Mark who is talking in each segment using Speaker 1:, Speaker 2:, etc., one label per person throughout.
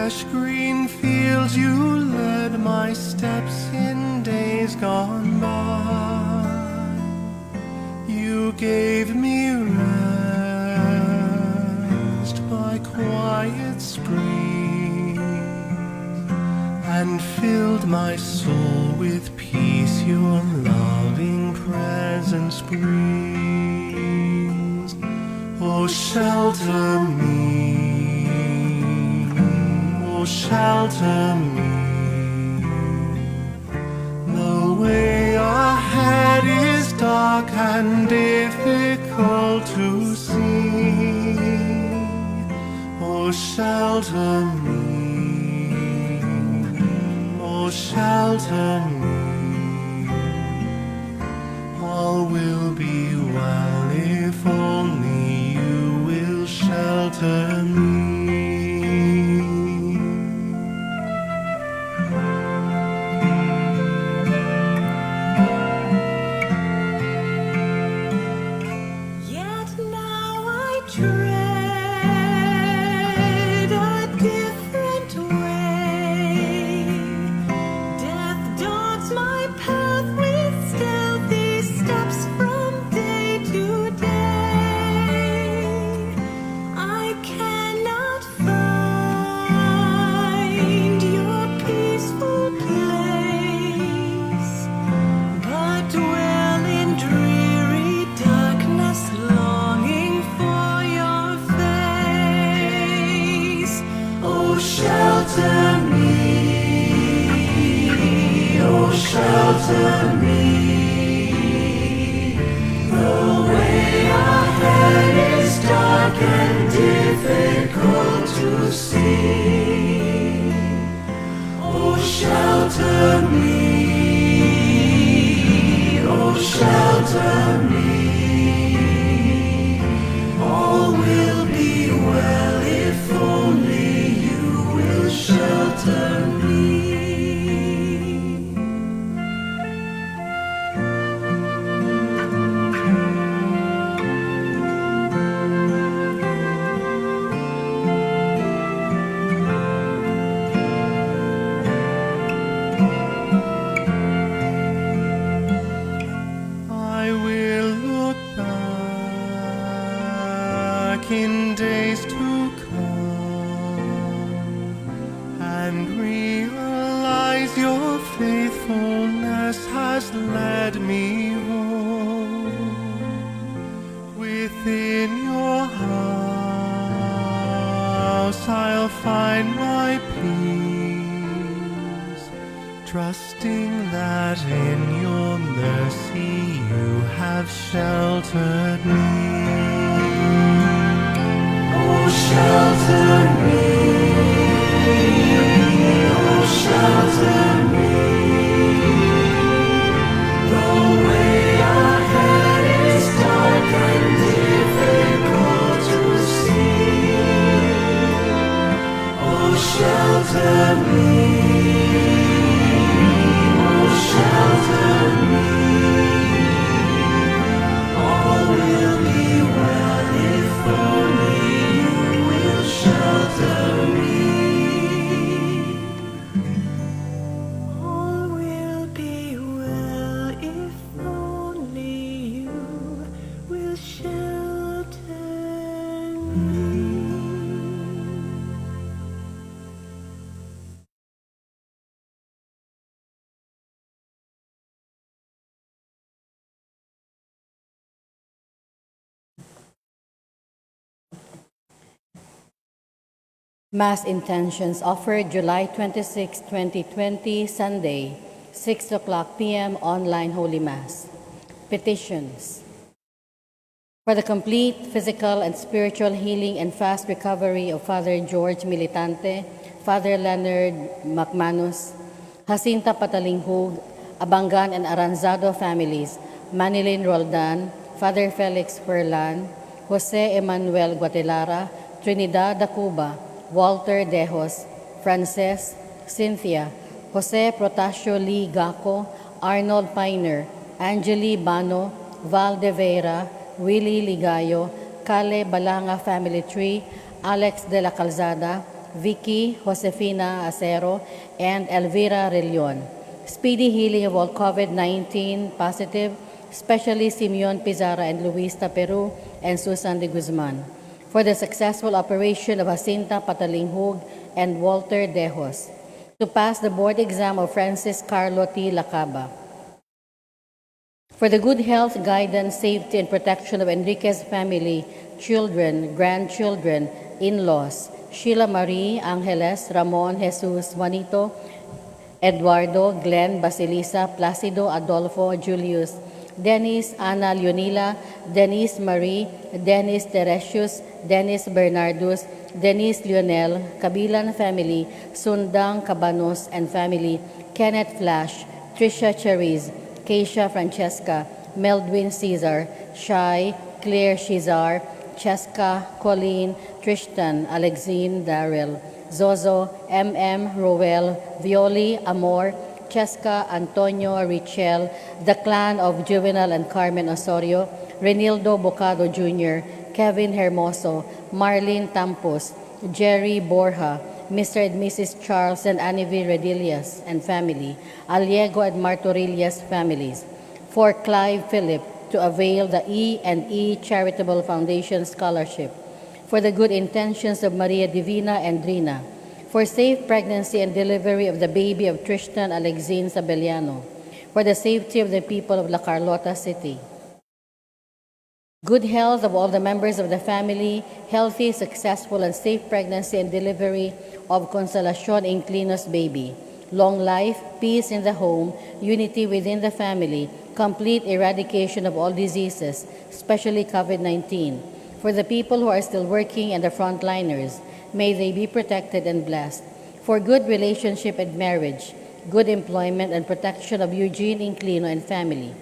Speaker 1: Fresh green fields you led my steps in days gone by. You gave me rest by quiet streams and filled my soul with peace your loving presence brings. Oh, shelter me, oh, shelter me. The way ahead is dark and difficult to see. Oh, shelter me, oh, shelter me. All will be well if only you will shelter me.
Speaker 2: Yet now I tread a different way. Death dogs my path with stealthy steps from day to day. I cannot find your peaceful place, but dwell in dreary darkness, longing for your face.
Speaker 1: Oh, shelter me, oh, shelter me. The way ahead is dark and difficult to see. Oh, shelter me, oh, shelter me. All will be well if only you will shelter me. I will look back in days to come and realize your faithfulness has led me home. Within your house I'll find my peace, trusting that in your mercy you have sheltered me. Oh, shelter me, oh, shelter me. The way ahead is dark and difficult to see. Oh, shelter me, oh, shelter me. All will be well if only you will shelter me.
Speaker 2: All will be well if only you will shelter me.
Speaker 3: Mass intentions offered July 26, 2020, Sunday, 6 o'clock p.m. online Holy Mass. Petitions. For the complete physical and spiritual healing and fast recovery of Father George Militante, Father Leonard McManus, Jacinta Patalinghug, Abangan and Aranzado families, Manilyn Roldan, Father Felix Ferlan, Jose Emmanuel Guatelara, Trinidad Dacuba, Walter Dejos, Frances, Cynthia, Jose Protasio Lee Gaco, Arnold Piner, Angeli Bano, Val De Vera, Willie Ligayo, Kale Balanga Family Tree, Alex de la Calzada, Vicky, Josefina Acero, and Elvira Relion. Speedy healing of all COVID-19 positive, especially Simeon Pizarra and Luis Taperu and Susan de Guzman. For the successful operation of Jacinta Patalinghug and Walter Dejos. To pass the board exam of Francis Carlo T. Lacaba. For the good health, guidance, safety, and protection of Enriquez family, children, grandchildren, in-laws, Sheila Marie, Angeles, Ramon, Jesus, Juanito, Eduardo, Glenn, Basilisa, Placido, Adolfo, Julius, Dennis, Ana Leonila, Denise Marie, Dennis Teresius, Dennis Bernardus, Denise Lionel, Kabilan family, Sundang Cabanos and family, Kenneth Flash, Trisha Cheriz, Keisha Francesca, Meldwin Caesar, Shai, Claire Shizar, Cheska, Colleen, Tristan, Alexine, Darrell, Zozo, MM, Roel, Violi, Amor, Cheska, Antonio, Richel, the clan of Juvenal and Carmen Osorio, Renildo Bocado Jr., Kevin Hermoso, Marlene Tampos, Jerry Borja, Mr. and Mrs. Charles and Annie V. Redillas and family, Aliego and Martorillas families, for Clive Philip to avail the E and E Charitable Foundation Scholarship, for the good intentions of Maria Divina and Rina, for safe pregnancy and delivery of the baby of Tristan Alexine Sabellano, for the safety of the people of La Carlota City. Good health of all the members of the family, healthy, successful, and safe pregnancy and delivery of Consolacion Inclinos baby, long life, peace in the home, unity within the family, complete eradication of all diseases, especially COVID-19. For the people who are still working and the frontliners, may they be protected and blessed. For good relationship and marriage, good employment and protection of Eugene Inclino and family.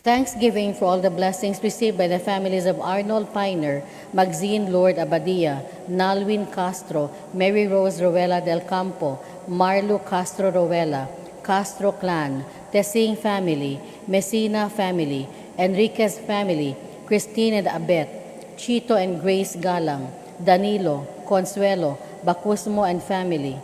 Speaker 3: Thanksgiving for all the blessings received by the families of Arnold Piner, Maxine Lord Abadia, Nalwin Castro, Mary Rose Rowella del Campo, Marlo Castro Rowella, Castro Clan, Tessing family, Messina family, Enriquez family, Christine and Abet, Chito and Grace Galang, Danilo, Consuelo, Bacusmo and family,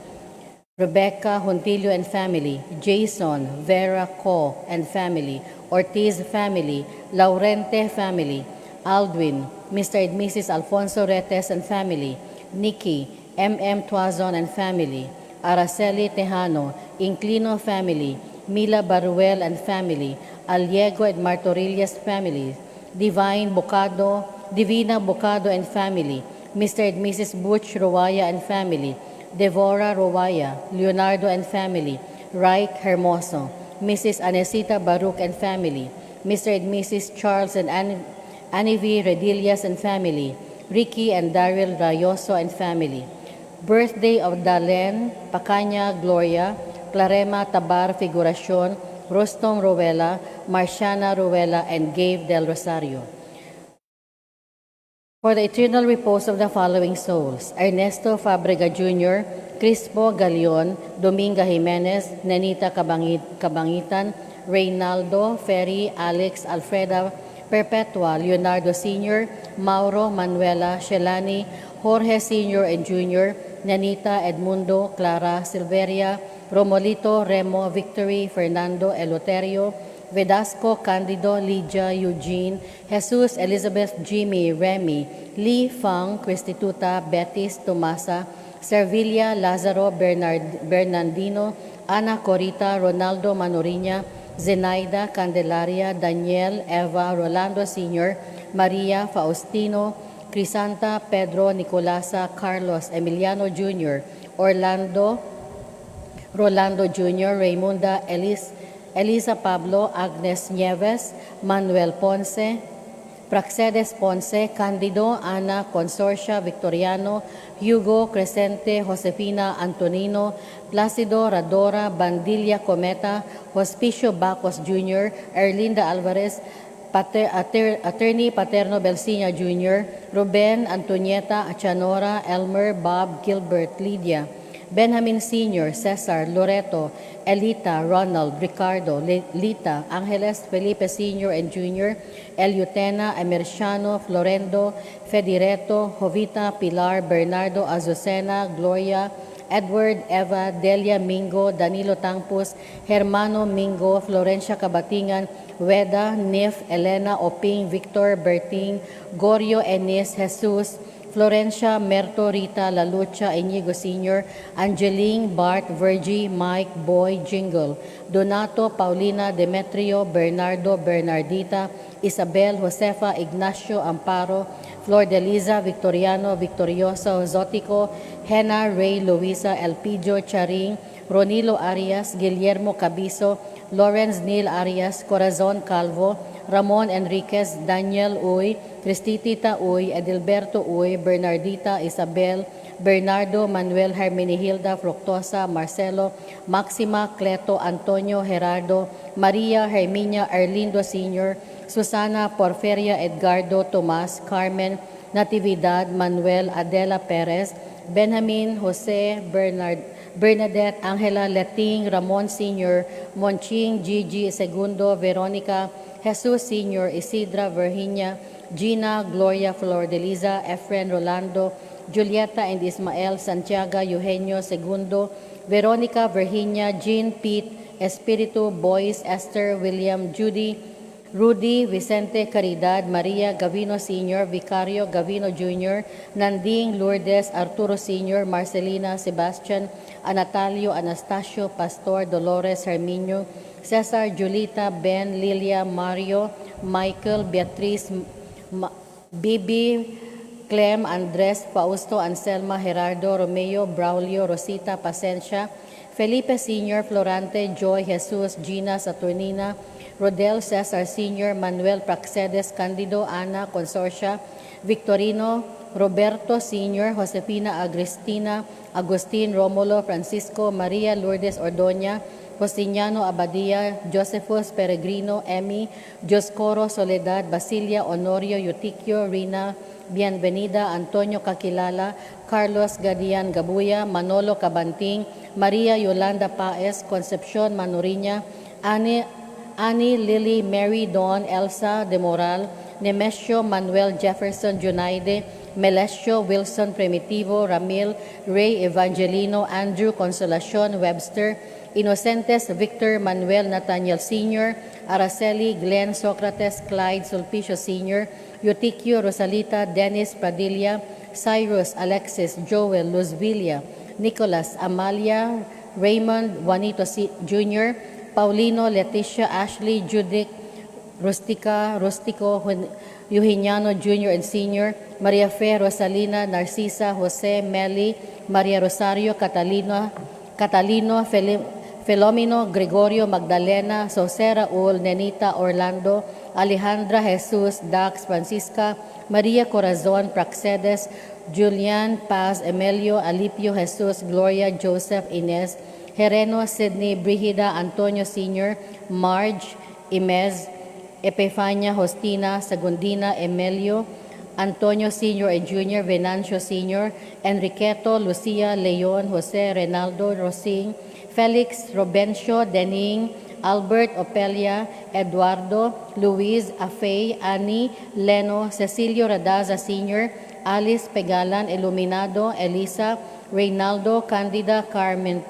Speaker 3: Rebecca Hontilio and family, Jason, Vera Co and family, Ortiz family, Laurente family, Aldwin, Mr. and Mrs. Alfonso Retes and family, Nikki, M.M. Tuazon and family, Araceli Tejano, Inclino family, Mila Baruel and family, Aliego and Martorillas family, Divine Bocado, Divina Bocado and family, Mr. and Mrs. Butch Rowaya and family, Devora Rowaya, Leonardo and family, Reich Hermoso, Mrs. Anesita Baruch and family, Mr. and Mrs. Charles and Annie V. Redillas and family, Ricky and Daryl Rayoso and family. Birthday of Dalen, Pacanya Gloria, Clarema Tabar Figuracion, Rostom Rowella, Marciana Rowella, and Gabe Del Rosario. For the eternal repose of the following souls: Ernesto Fabrega Jr., Crispo Galion, Dominga Jimenez, Nenita Cabangitan, Reynaldo, Ferry, Alex, Alfreda, Perpetua, Leonardo Sr., Mauro, Manuela, Shelani, Jorge Sr. and Jr., Nenita, Edmundo, Clara, Silveria, Romolito, Remo, Victory, Fernando, Eloterio, Vedasco, Candido, Lydia, Eugene, Jesus, Elizabeth, Jimmy, Remy, Lee, Fang, Cristituta, Betis, Tomasa, Servilia, Lazaro, Bernard, Bernardino, Ana Corita, Ronaldo Manoriña, Zenaida, Candelaria, Daniel, Eva, Rolando Sr., Maria, Faustino, Crisanta, Pedro, Nicolasa, Carlos, Emiliano Jr., Orlando, Rolando Jr., Raymunda, Elisa Pablo, Agnes Nieves, Manuel Ponce, Praxedes Ponce, Candido, Ana, Consorcia, Victoriano, Hugo, Crescente, Josefina, Antonino, Placido, Radora, Bandilla Cometa, Hospicio Bacos Jr., Erlinda Alvarez, Attorney Paterno Belsinia Jr., Ruben, Antonieta, Achanora, Elmer, Bob, Gilbert, Lydia, Benjamin Sr., Cesar, Loreto, Elita, Ronald, Ricardo, Lita, Angeles, Felipe Sr. and Jr., Eliutena, Emerciano, Florendo, Fedireto, Jovita, Pilar, Bernardo, Azucena, Gloria, Edward, Eva, Delia Mingo, Danilo Tangpus, Hermano Mingo, Florencia Cabatingan, Weda, Nif, Elena, Oping, Victor, Berting, Gorio, Enis, Jesus, Florencia, Merto, Rita, Lalucha, Inigo Sr., Angeline, Bart, Virgie, Mike, Boy, Jingle, Donato, Paulina, Demetrio, Bernardo, Bernardita, Isabel, Josefa, Ignacio, Amparo, Flor de Liza, Victoriano, Victorioso, Zotico, Hena, Ray, Luisa, Elpidio, Charing, Ronilo Arias, Guillermo Cabiso, Lawrence Neil Arias, Corazon Calvo, Ramon Enriquez, Daniel Uy, Cristitita Uy, Edilberto Uy, Bernardita Isabel, Bernardo Manuel Hermenegilda Fructosa, Marcelo, Maxima, Cleto, Antonio, Gerardo, Maria, Herminia, Arlindo Sr., Susana, Porferia, Edgardo, Tomas, Carmen, Natividad, Manuel, Adela Perez, Benjamin, Jose, Bernard, Bernadette, Angela, Leting, Ramon Sr., Monching, Gigi, Segundo, Veronica, Jesus Sr., Isidra, Virginia, Gina, Gloria, Flordeliza, Efren, Rolando, Julieta and Ismael, Santiago, Eugenio, Segundo, Veronica, Virginia, Jean, Pete, Espiritu, Boyce, Esther, William, Judy, Rudy, Vicente, Caridad, Maria, Gavino Sr., Vicario, Gavino Jr., Nanding, Lourdes, Arturo Sr., Marcelina, Sebastian, Anatalio, Anastasio, Pastor, Dolores, Herminio, Cesar, Julita, Ben, Lilia, Mario, Michael, Beatriz, Bibi, Clem, Andres, Fausto, Anselma, Gerardo, Romeo, Braulio, Rosita, Pasencia, Felipe Sr., Florante, Joy, Jesus, Gina, Saturnina, Rodel, Cesar Sr., Manuel, Praxedes, Candido, Ana, Consorcia, Victorino, Roberto Sr., Josefina Agristina, Agustin, Romulo, Francisco, Maria Lourdes Ordoña, Justiniano Abadia, Josephus Peregrino, Emmy, Dioscoro, Soledad, Basilia, Honorio, Eutiquio, Rina, Bienvenida, Antonio Kakilala, Carlos Gadian Gabuya, Manolo Cabanting, Maria Yolanda Paez, Concepcion Manuriña, Annie, Annie, Lily, Mary, Dawn, Elsa De Moral, Nemesio, Manuel Jefferson Junaide, Melesio, Wilson Primitivo, Ramil, Ray Evangelino, Andrew Consolacion, Webster, Inocentes, Victor Manuel Nathaniel Sr., Araceli, Glenn Socrates, Clyde Sulpicio Sr., Eutiquio, Rosalita, Dennis Pradilla, Cyrus, Alexis, Joel, Luzvilia, Nicolas, Amalia, Raymond, Juanito Jr., Paulino, Leticia, Ashley, Judith, Rustica, Rustico, Eugeniano Jr. and Sr., Maria Fe, Rosalina, Narcisa, Jose, Meli, Maria Rosario, Catalina, Catalino, Felomino, Gregorio, Magdalena, Jose Raul, Nenita, Orlando, Alejandra, Jesus, Dax, Francisca, Maria Corazon, Praxedes, Julian, Paz, Emilio, Alipio, Jesus, Gloria, Joseph, Inez, Hereno, Sidney, Brigida, Antonio Sr., Marge, Imez, Epifania, Hostina, Segundina, Emilio, Antonio Sr. and Jr., Venancio Sr., Enriqueto, Lucia, Leon, Jose, Renaldo, Rosing, Felix, Robencio, Dening, Albert, Opelia, Eduardo, Luis, Afey, Annie, Leno, Cecilio Radaza Sr., Alice Pegalan, Iluminado, Elisa, Reynaldo, Candida, Carmen,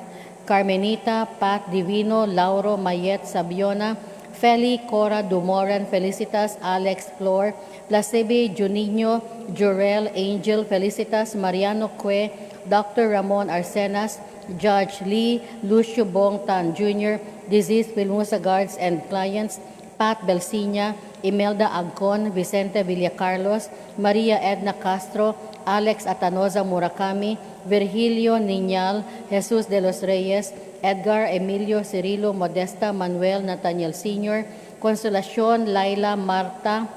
Speaker 3: Carmenita, Pat Divino, Lauro, Mayet, Sabiona, Feli, Cora, Dumoran, Felicitas, Alex, Flor, Placebe, Juninho, Jurel, Angel, Felicitas, Mariano Cue, Dr. Ramon Arsenas, Judge Lee, Lucio Bong Tan Jr., deceased Filmusa Guards and clients, Pat Belsinya, Imelda Agcon, Vicente Villacarlos, Maria Edna Castro, Alex Atanoza Murakami, Virgilio Niñal, Jesus de los Reyes, Edgar Emilio Cirilo Modesta, Manuel Nathaniel Sr., Consolacion, Laila, Marta,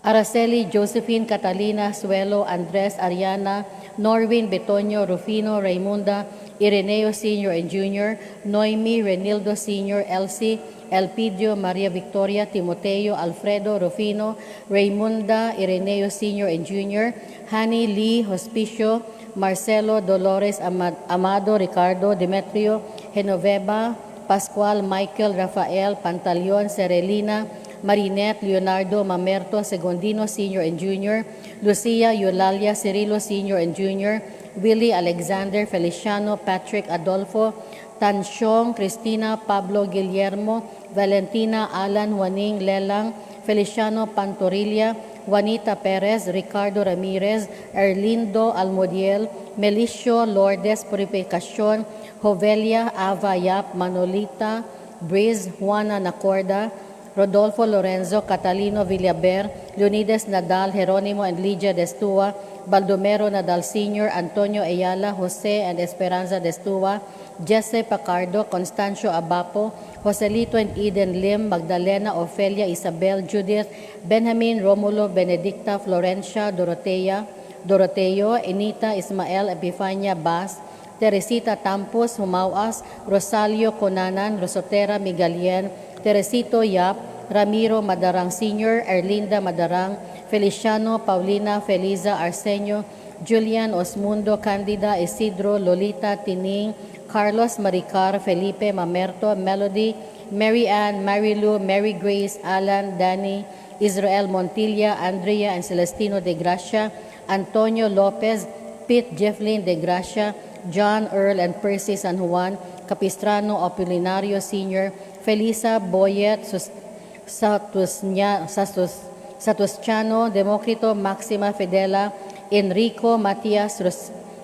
Speaker 3: Araceli, Josephine, Catalina, Suelo, Andres, Ariana, Norwin, Betonio, Rufino, Raimunda, Ireneo Sr. and Jr., Noemi, Renildo Sr., Elsie, Elpidio, Maria Victoria, Timoteo, Alfredo, Rufino, Raimunda, Ireneo Sr. and Jr., Hani Lee, Hospicio, Marcelo, Dolores, Amado, Ricardo, Demetrio, Genoveva, Pascual, Michael, Rafael, Pantaleon, Serelina, Marinette, Leonardo, Mamerto, Segondino Sr. and Jr., Lucia, Eulalia, Cirilo Sr. and Jr., Willie, Alexander, Feliciano, Patrick, Adolfo, Tansyong, Cristina, Pablo, Guillermo, Valentina, Alan, Juaning, Lelang, Feliciano Pantorilla, Juanita Perez, Ricardo Ramirez, Erlindo Almodiel, Melicio Lourdes Purificacion, Jovelia Ava Yap, Manolita Briz, Juana Nacorda, Rodolfo Lorenzo, Catalino Villaber, Leonides Nadal, Geronimo and Lydia Destua, Baldomero Nadal Sr., Antonio Ayala, Jose and Esperanza Destua, Jesse Pacardo, Constancio Abapo, Joselito and Eden Lim, Magdalena Ofelia Isabel, Judith, Benjamin Romulo, Benedicta, Florencia, Dorotea, Doroteo, Enita, Ismael, Epifania, Bas, Teresita Tampos, Humawas, Rosalio Conanan, Rosotera Migalien, Teresito Yap, Ramiro Madarang Sr., Erlinda Madarang, Feliciano, Paulina, Feliza, Arsenio, Julian Osmundo, Candida, Isidro, Lolita, Tining, Carlos, Maricar, Felipe, Mamerto, Melody, Mary Ann, Marilu, Mary Grace, Alan, Danny, Israel Montilla, Andrea, and Celestino de Gracia, Antonio Lopez, Pete Jefflin de Gracia, John Earl and Percy San Juan, Capistrano Apolinario Sr., Felisa Boyet, Satusciano, Democrito, Maxima Fidela, Enrico, Matias,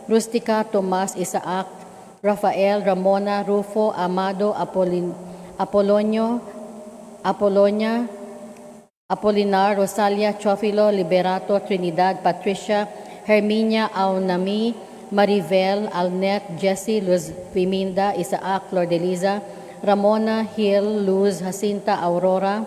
Speaker 3: Rustica, Tomas, Isaac, Rafael, Ramona, Rufo, Amado, Apolonio, Apolonia, Apolinar, Rosalia, Chofilo, Liberato, Trinidad, Patricia, Herminia, Aunami, Marivel, Alnet, Jesse, Luz Piminda, Isaac, Flordeliza, Ramona, Hill, Luz, Jacinta, Aurora,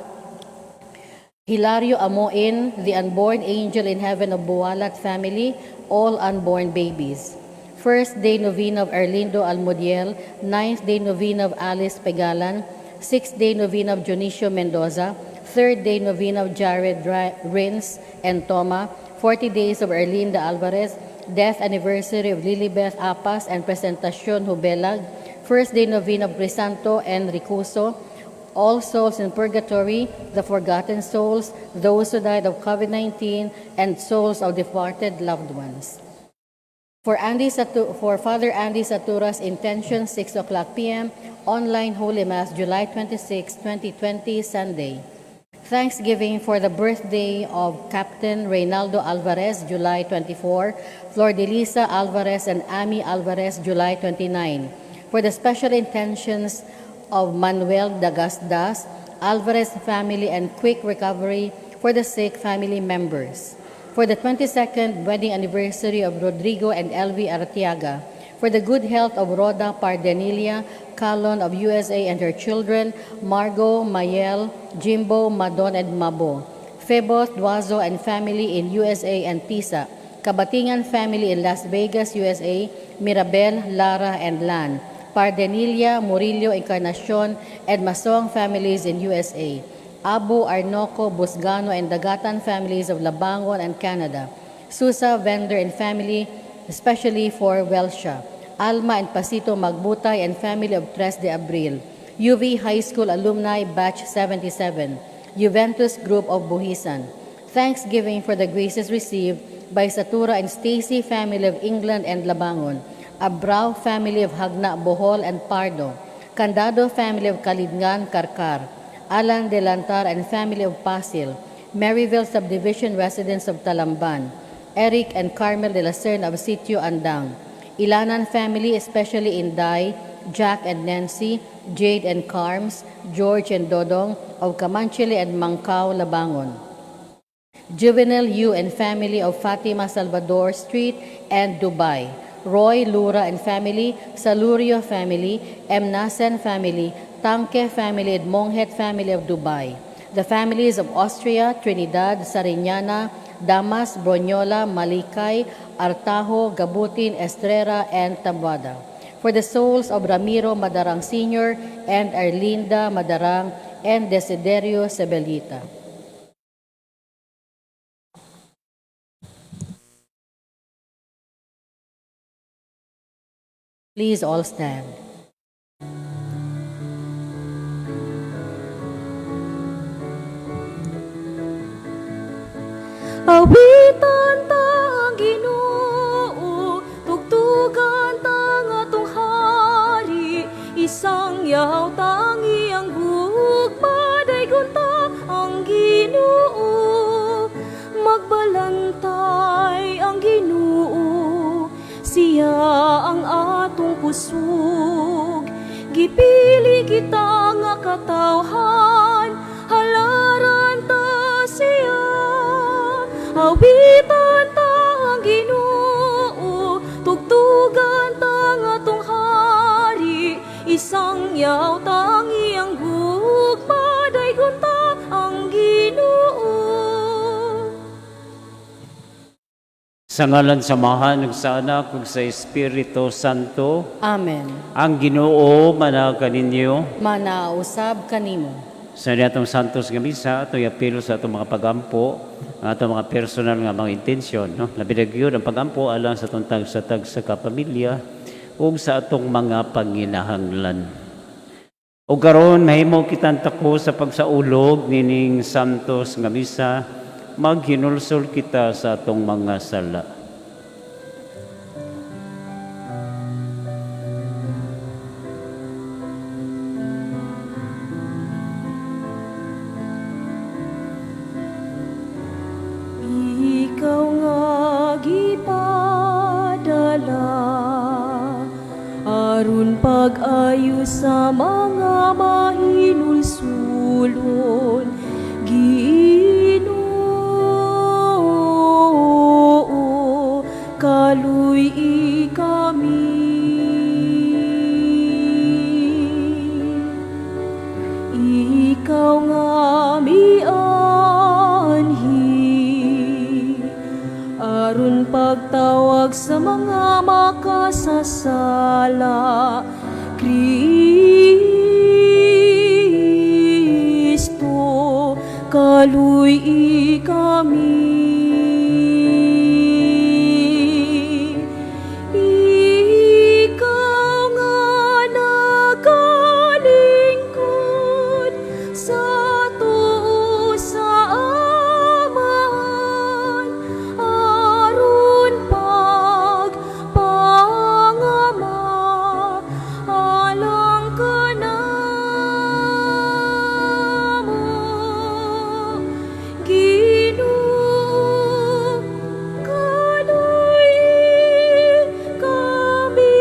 Speaker 3: Hilario Amoin, the unborn angel in heaven of Bualat family, all unborn babies. First day novena of Erlindo Almodiel, ninth day novena of Alice Pegalan, sixth day novena of Dionisio Mendoza, third day novena of Jared Rins and Toma, 40 days of Erlinda Alvarez, death anniversary of Lilibeth Apas and Presentacion Hubelag, first day novena of Crisanto and Ricuso, all souls in purgatory, the forgotten souls, those who died of COVID-19, and souls of departed loved ones. For Father Andy Satura's intention, 6 o'clock p.m., online Holy Mass, July 26, 2020, Sunday. Thanksgiving for the birthday of Captain Reynaldo Alvarez, July 24, Flor de Lisa Alvarez and Amy Alvarez, July 29. For the special intentions of Manuel Dagasdas, Alvarez family, and quick recovery for the sick family members. For the 22nd wedding anniversary of Rodrigo and Elvie Artiaga, for the good health of Rhoda Pardenilia Calon of USA and her children, Margot, Mayel, Jimbo, Madon, and Mabo, Febos Duazo and family in USA and Pisa, Kabatingan family in Las Vegas, USA, Mirabel, Lara, and Lan, Pardenilia, Murillo, Encarnacion, and Masong families in USA, Abu, Arnoco, Busgano, and Dagatan families of Labangon and Canada, Susa, Vendor, and family, especially for Welsha, Alma and Pasito Magbutay and family of Tres de Abril, UV High School Alumni Batch 77, Juventus Group of Buhisan. Thanksgiving for the graces received by Satura and Stacy family of England and Labangon, Abrao family of Hagna, Bohol and Pardo, Candado family of Kalidngan, Karkar, Alan Delantar and family of Pasil, Maryville Subdivision residents of Talamban, Eric and Carmel de la Serna of Sitio Andang, Ilanan family, especially Inday, Jack and Nancy, Jade and Carms, George and Dodong of Camanchile and Mangkao, Labangon. Juvenile U and family of Fatima Salvador Street and Dubai. Roy Lura and family, Salurio family, M. Nasen family, Tanke family, and Monghet family of Dubai. The families of Austria, Trinidad, Sariñana, Damas, Bronyola, Malikay, Artajo, Gabutin, Estrera, and Tambuada. For the souls of Ramiro Madarang Sr. and Erlinda Madarang and Desiderio Sebelita. Please all stand.
Speaker 2: Awitan ta ang Ginoo, tugtugan ta ang atong hari, isangyaw ta ang iyang gugma, daygon ta ang Ginoo. Magbalantay ang Ginoo, siya ang atong kusog. Gipili kita nga katawhan, halaran ta siya. Awitan ta ang Ginoo, tugtugan ta ang atong hari, isangyaw ta ang iyang gugma, daygon ta ang Ginoo.
Speaker 4: Sa ngalan sa Amahan, ug sa Anak, ug sa Espiritu Santo.
Speaker 3: Amen.
Speaker 4: Ang Ginoo manaa kaninyo.
Speaker 3: Manausab kanimo.
Speaker 4: Sa atong Santos nga Misa, ato'y apil sa atong mga pagampo, ang atong mga personal nga mga intensyon, no? Labi na gyud ang pagampo alang sa atong tagsa-tagsa ka pamilya ug sa atong mga panginahanglan. Ug karon mahimo kitang tako sa pagsaulog nining Santos nga Misa, maghinulsol kita sa atong mga sala.
Speaker 2: Ikaw nga gipadala aron pag-ayo sa mga mahinulsulon, Ginoo, kaluy-i kami. Ikaw nga mianhi aron pagtawag sa mga makasasala, Kristo, kaluy-i kami. Ikaw nga nagalingkod sa tuo sa Amahan aron pagpangama alang kanamo, Ginoo, kaluy-i kami.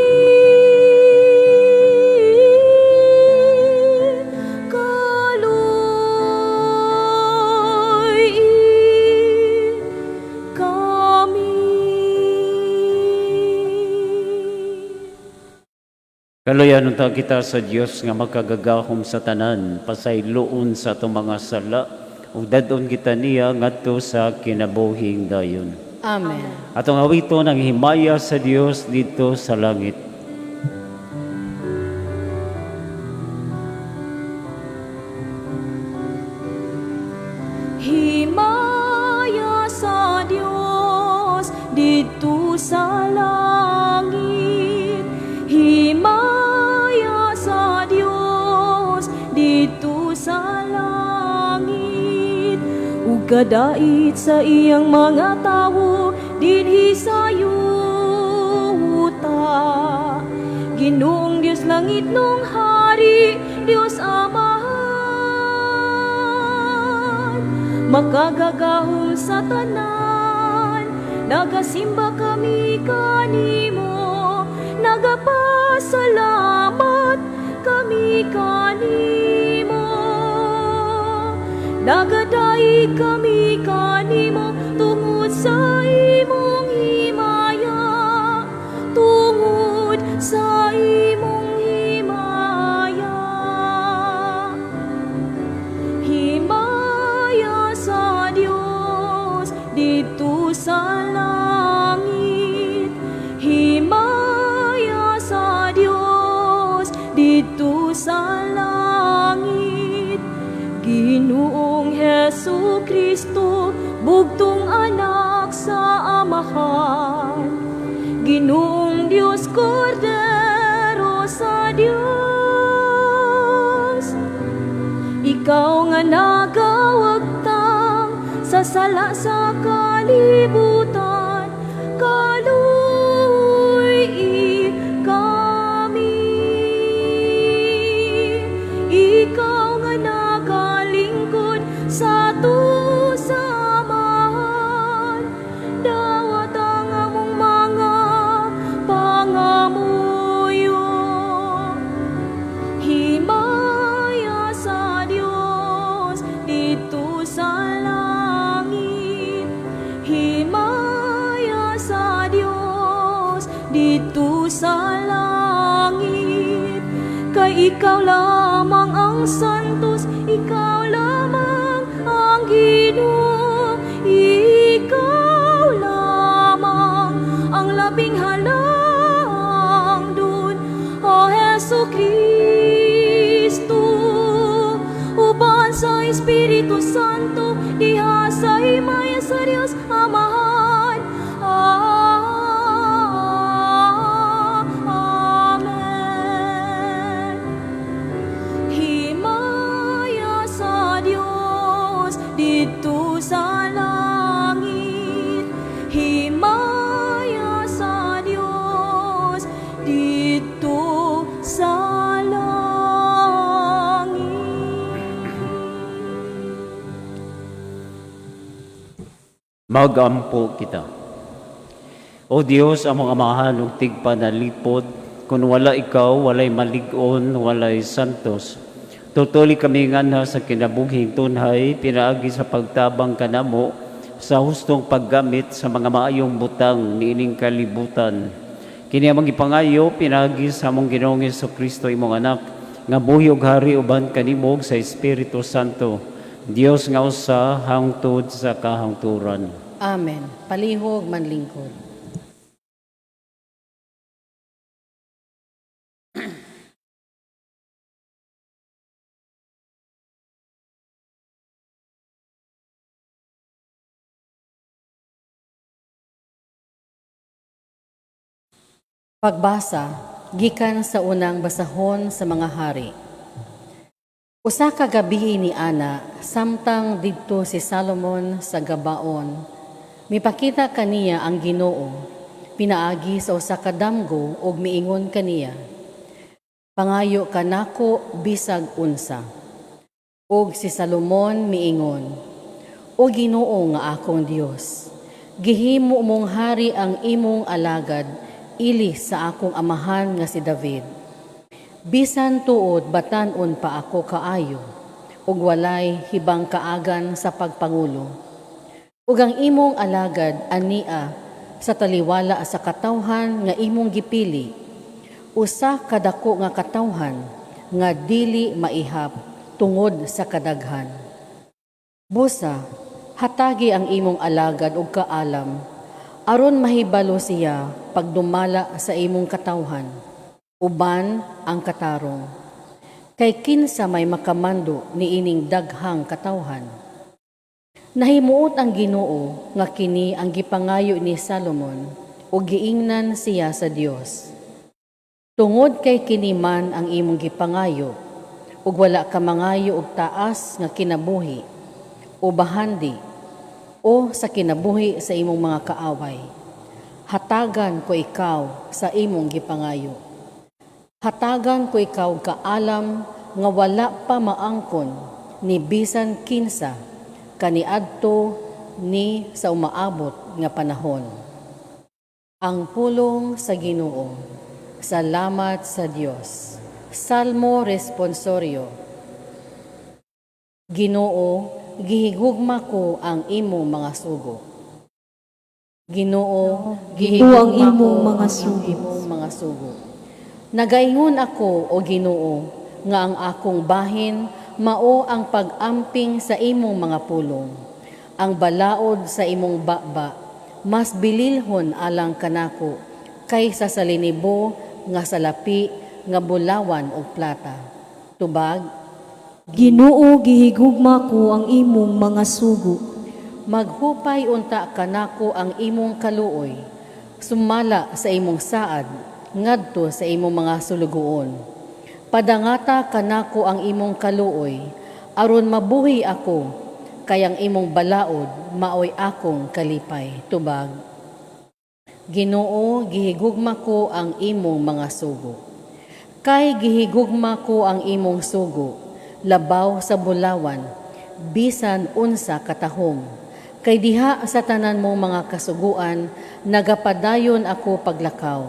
Speaker 2: Kaluy-i kami.
Speaker 4: Kaluyan unta kita sa Dios nga makagagahom sa tanan, pasayloon sa atong mga sala, ug dad-on kita niya ngadto sa kinabuhing dayon.
Speaker 3: Amen.
Speaker 4: Atong awiton ang himaya sa Dios didto sa langit.
Speaker 2: Himaya sa Dios didto sa langit. Himaya sa Dios didto sa langit. Ug kadait sa iyang mga tawo dinhi sa yuta. Ginoong Dios langitnong hari, Dios Amahan, makagagahom sa tanan, nagasimba kami kanimo, nagapasalamat kami kanimo. Nagadaig kami kanimo tungod sa imong himaya, tungod sa imong himaya. Himaya sa Dios didto sa langit. Himaya sa Dios didto sa langit. Ginoong Hesu Kristo, bugtong anak sa Amahan, Ginoong Dios Kordero. sa Dios. Ikaw nga nagawagtang sa sala sa kalibutan, kaluy-i kami. Ikaw nga nagalingkod sa ato sa Amahan, dawat ang among mga pangamuyo. Himaya sa Dios didto sa langit. Himaya sa Dios didto sa langit. Kay ikaw lamang ang santos, ikaw lamang ang Ginoo, ikaw lamang ang labing halangdon, O Hesu Kristo, uban sa Espiritu Santo, diha sa himaya sa Dios Amahan. Amen. Himaya sa Dios didto sa langit. Himaya sa Dios didto sa langit.
Speaker 4: Magampo kita. O Dios, among Amahan ug tigpanalipod, kung wala ikaw, walay malig-on, walay santos. Tutuli kami nganha sa kinabuhing tunhay, pinaagi sa pagtabang kanamo sa hustong paggamit sa mga maayong butang niining kalibutan. Kini among gipangayo pinaagi sa among Ginoong Kristo, imong anak, nga buhi ug hari uban kanimo ug sa Espiritu Santo. Dios nga usa hangtod sa kahangturan.
Speaker 3: Amen. Palihog manlingkod. Pagbasa gikan sa unang basahon sa mga hari. Usa ka gabii ni ana, samtang didto si Salomon sa Gabaon, mipakita kaniya ang Ginoo pinaagi sa usa ka damgo ug miingon kaniya, "Pangayo kanako bisag unsa." Ug si Salomon miingon, "O Ginoo nga akong Dios, gihimo mong hari ang imong alagad ili sa akong amahan nga si David. Bisan tuod batan-on pa ako kaayo, ug walay hibang kaagan sa pagpangulo. Ug ang imong alagad ania sa taliwala sa katawhan nga imong gipili, usa ka dako nga katawhan nga dili maihap tungod sa kadaghan. Busa, hatagi ang imong alagad og kaalam, aron mahibalo siya pagdumala sa imong katawhan, uban ang katarong. Kay kinsa may makamando niining daghang katawhan?" Nahimuot ang Ginoo nga kini ang gipangayo ni Salomon ug giingnan siya sa Dios, "Tungod kay kini man ang imong gipangayo ug wala ka mangayo og taas nga kinabuhi o bahandi o sa kinabuhi sa imong mga kaaway, hatagan ko ikaw sa imong gipangayo. Hatagan ko ikaw kaalam nga wala pa maangkon ni bisan kinsa kaniadto ni sa umaabot nga panahon." Ang pulong sa Ginoo. Salamat sa Dios. Salmo Responsorio. Ginoo, gihigugma ko ang imong mga sugo. Ginoo, gihigugma
Speaker 2: ang imong
Speaker 3: ko
Speaker 2: mga
Speaker 3: ang
Speaker 2: sugo.
Speaker 3: imong mga sugo. Nagaingon ako, o Ginoo, nga ang akong bahin mao ang pag-amping sa imong mga pulong. Ang balaod sa imong baba, mas bililhon alang kanako kaysa sa linibo nga salapi nga bulawan og plata. Tubag.
Speaker 2: Ginoo, gihigugma ko ang imong mga sugo.
Speaker 3: Maghupay unta kanako ang imong kaluoy, sumala sa imong saad. ngadto sa imong mga sulugoon. Padangata kanako ang imong kaluoy, aron mabuhi ako, kay ang imong balaod maoy akong kalipay. Tubag. Ginoo, gihigugma ko ang imong mga sugo. Kay gihigugma ko ang imong sugo, labaw sa bulawan, bisan unsa katahom. Kay diha sa tanan mong mga kasuguan, nagapadayon ako paglakaw.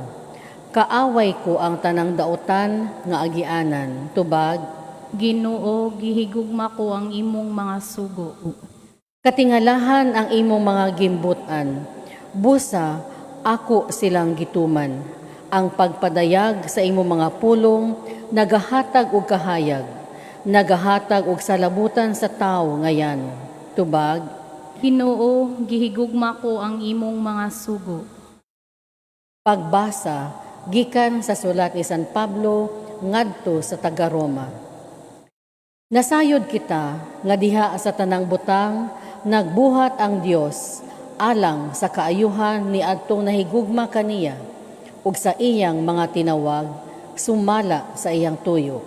Speaker 3: Kaaway ko ang tanang dautan nga agianan. Tubag.
Speaker 5: Ginoo, gihigugma ko ang imong mga sugo.
Speaker 3: Katingalahan ang imong mga gimbutan. Busa, ako silang gituman. Ang pagpadayag sa imong mga pulong, nagahatag og kahayag, nagahatag og salabutan sa tawo ngayan. Tubag.
Speaker 5: Ginoo, gihigugma ko ang imong mga sugo.
Speaker 3: Pagbasa gikan sa sulat ni San Pablo ngadto sa taga-Roma. Nasayod kita nga diha sa tanang butang nagbuhat ang Dios alang sa kaayuhan ni adtong nahigugma kaniya ug sa iyang mga tinawag sumala sa iyang tuyo.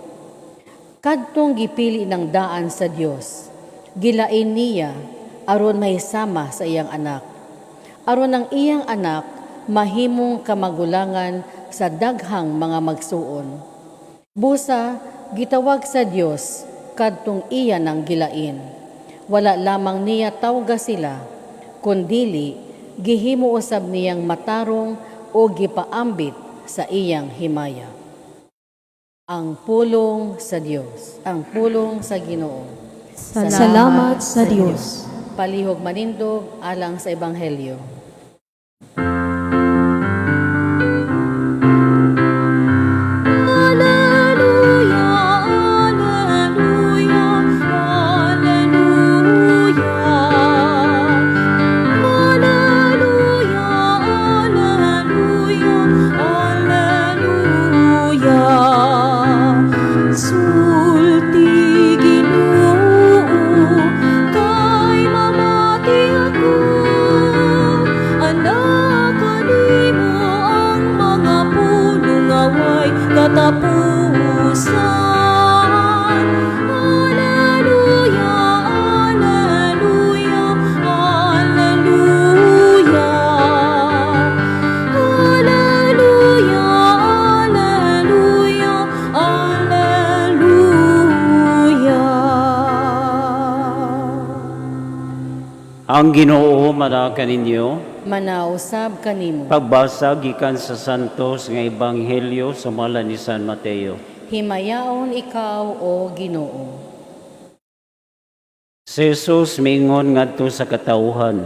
Speaker 3: Kadtong gipili ng daan sa Dios, gilain niya aron mahisama sa iyang anak. Aron ang iyang anak mahimong kamagulangan sa daghang mga magsuon. Busa gitawag sa Dios kadtong iya nang gilain. Wala lamang niya tawga sila, kundili gihimo usab niyang matarong o gipaambit sa iyang himaya. Ang pulong sa Dios, ang pulong sa Ginoo.
Speaker 2: Salamat sa Dios.
Speaker 3: Palihog manindog alang sa ebanghelyo.
Speaker 2: Alleluia, Alleluia, Alleluia. Alleluia, Alleluia, Alleluia. Sulti, Ginoo, kay mamati ako. Anak kanimo ang mga pulong nga way katapusan. Alleluia, Alleluia, Alleluia. Alleluia, Alleluia, Alleluia.
Speaker 4: Ang Ginoo manaa kaninyo.
Speaker 3: Manausab kanimo.
Speaker 4: Pagbasa gikan sa Santos nga Ebanghelyo sumala ni San Mateo.
Speaker 3: Himayaon ikaw, o Ginoo.
Speaker 4: Si Jesus miingon ngadto sa katawhan: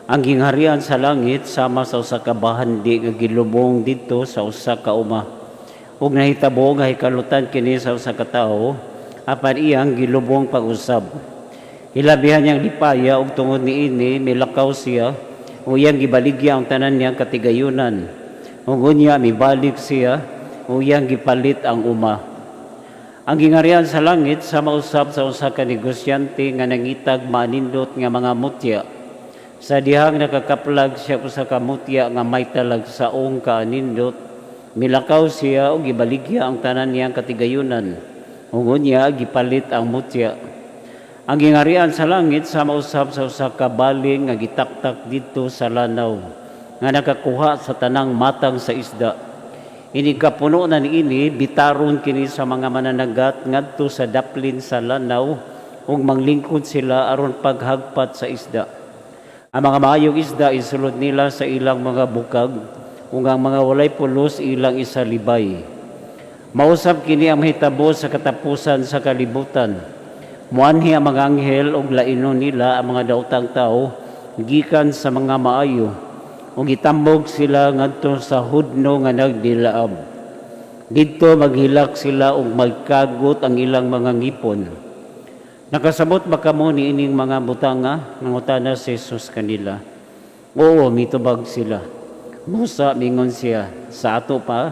Speaker 4: Ang gingharian sa langit sama sa usa ka bahandi nga gilubong didto sa usa ka uma. Ug nahitabo nga hikalutan kini sa usa ka tawo, apan iyang gilubong pag-usab. Hilabihan niyang lipaya ug tungod niini milakaw siya ug iyang gibaligya ang tanan niyang katigayunan. Ug unya mibalik siya ug iyang gipalit ang uma. Ang gingharian sa langit sama usab sa usa ka negosyante nga nangitag manindot nga mga mutya. Sa dihang nakakaplag siya usa ka mutya nga may talagsaong kaanindot, milakaw siya ug gibaligya ang tanan niyang katigayunan. Ug unya gipalit ang mutya. Ang gingharian sa langit sama usab sa usa ka baling nga gitaktak didto sa lanaw nga nakakuha sa tanang matang sa isda. Inig kapuno na niini, bitaron kini sa mga mananagat ngadto sa daplin sa lanaw ug manglingkod sila aron paghagpat sa isda. Ang mga maayong isda isulod nila sa ilang mga bukag ug ang mga walay pulos ilang isalibay. Mausab kini ang mahitabo sa katapusan sa kalibutan. Muanhi ang mga anghel ug lainon nila ang mga daotang tao gikan sa mga maayo ug gitambog sila ngadto sa hudno nga nagdilaab. Didto maghilak sila ug magkagot ang ilang mga ngipon. Nakasabot ba kamo niining mga butanga? Nangutana si Jesus kanila. Oo, mitubag sila. Busa mingon siya, sa ato pa,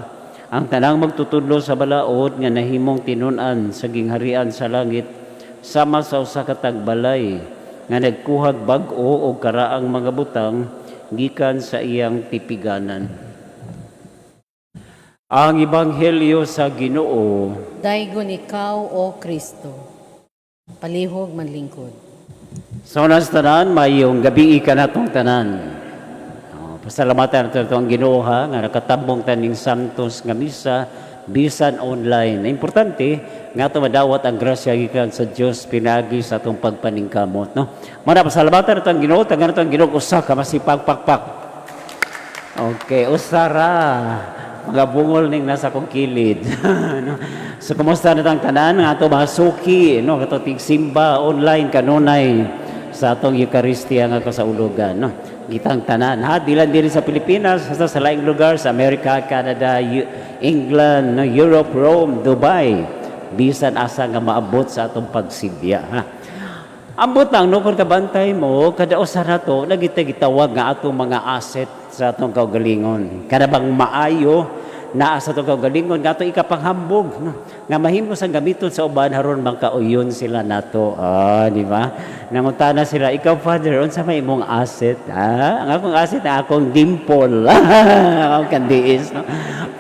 Speaker 4: ang tanang magtutudlo sa balaod nga nahimong tinun-an sa gingharian sa langit sama sa usa ka tagbalay nga nagkuhag bag-o og karaang mga butang gikan sa iyang tipiganan. Ang Ebanghelyo sa Ginoo.
Speaker 3: Daygon ikaw, O Kristo. Palihog manlingkod.
Speaker 4: Sa unas tanan, mayong gabi kanatong tanan. Oh, pasalamatan nato ang Ginoo ha, nga nakatambong taning Santos nga misa bisan online. Importante nga ato madawat ang grasya gikan sa Dios pinagi sa atong pagpaningkamot, no. Mao na, pasalamatan nato ang Ginoo, tagaan nato ang Ginoo usa ka masipag pakpak. Okay, usara. Mga bungol ning nasa kong kilid, no? So kumusta na tang tanan nga ato mga suki, no, kato tigsimba online kanunay sa atong Eucharistia nga kasaulugan, no. Gitang tanan ha, di lang diri sa Pilipinas, hasta sa laing lugar sa Amerika, Canada, England, no, Europe, Rome, Dubai, bisan asa nga maabot sa atong pagsidya ha. Ambot lang, no, kung kabantay mo, kada usa na to, nagita gitawag nga atong mga asset sa atong kaugalingon. Kada bang maayo naa sa atong kaugalingon, nga atong ikapanghambog, no? Nga mahimo sang gamiton sa uban aron makauyon sila nato. Ah, di ba? Nangutana sila, "Ikaw, Father, unsa may imong asset?" "Ah, ang akong asset ang akong dimple." Akong kandiis, no?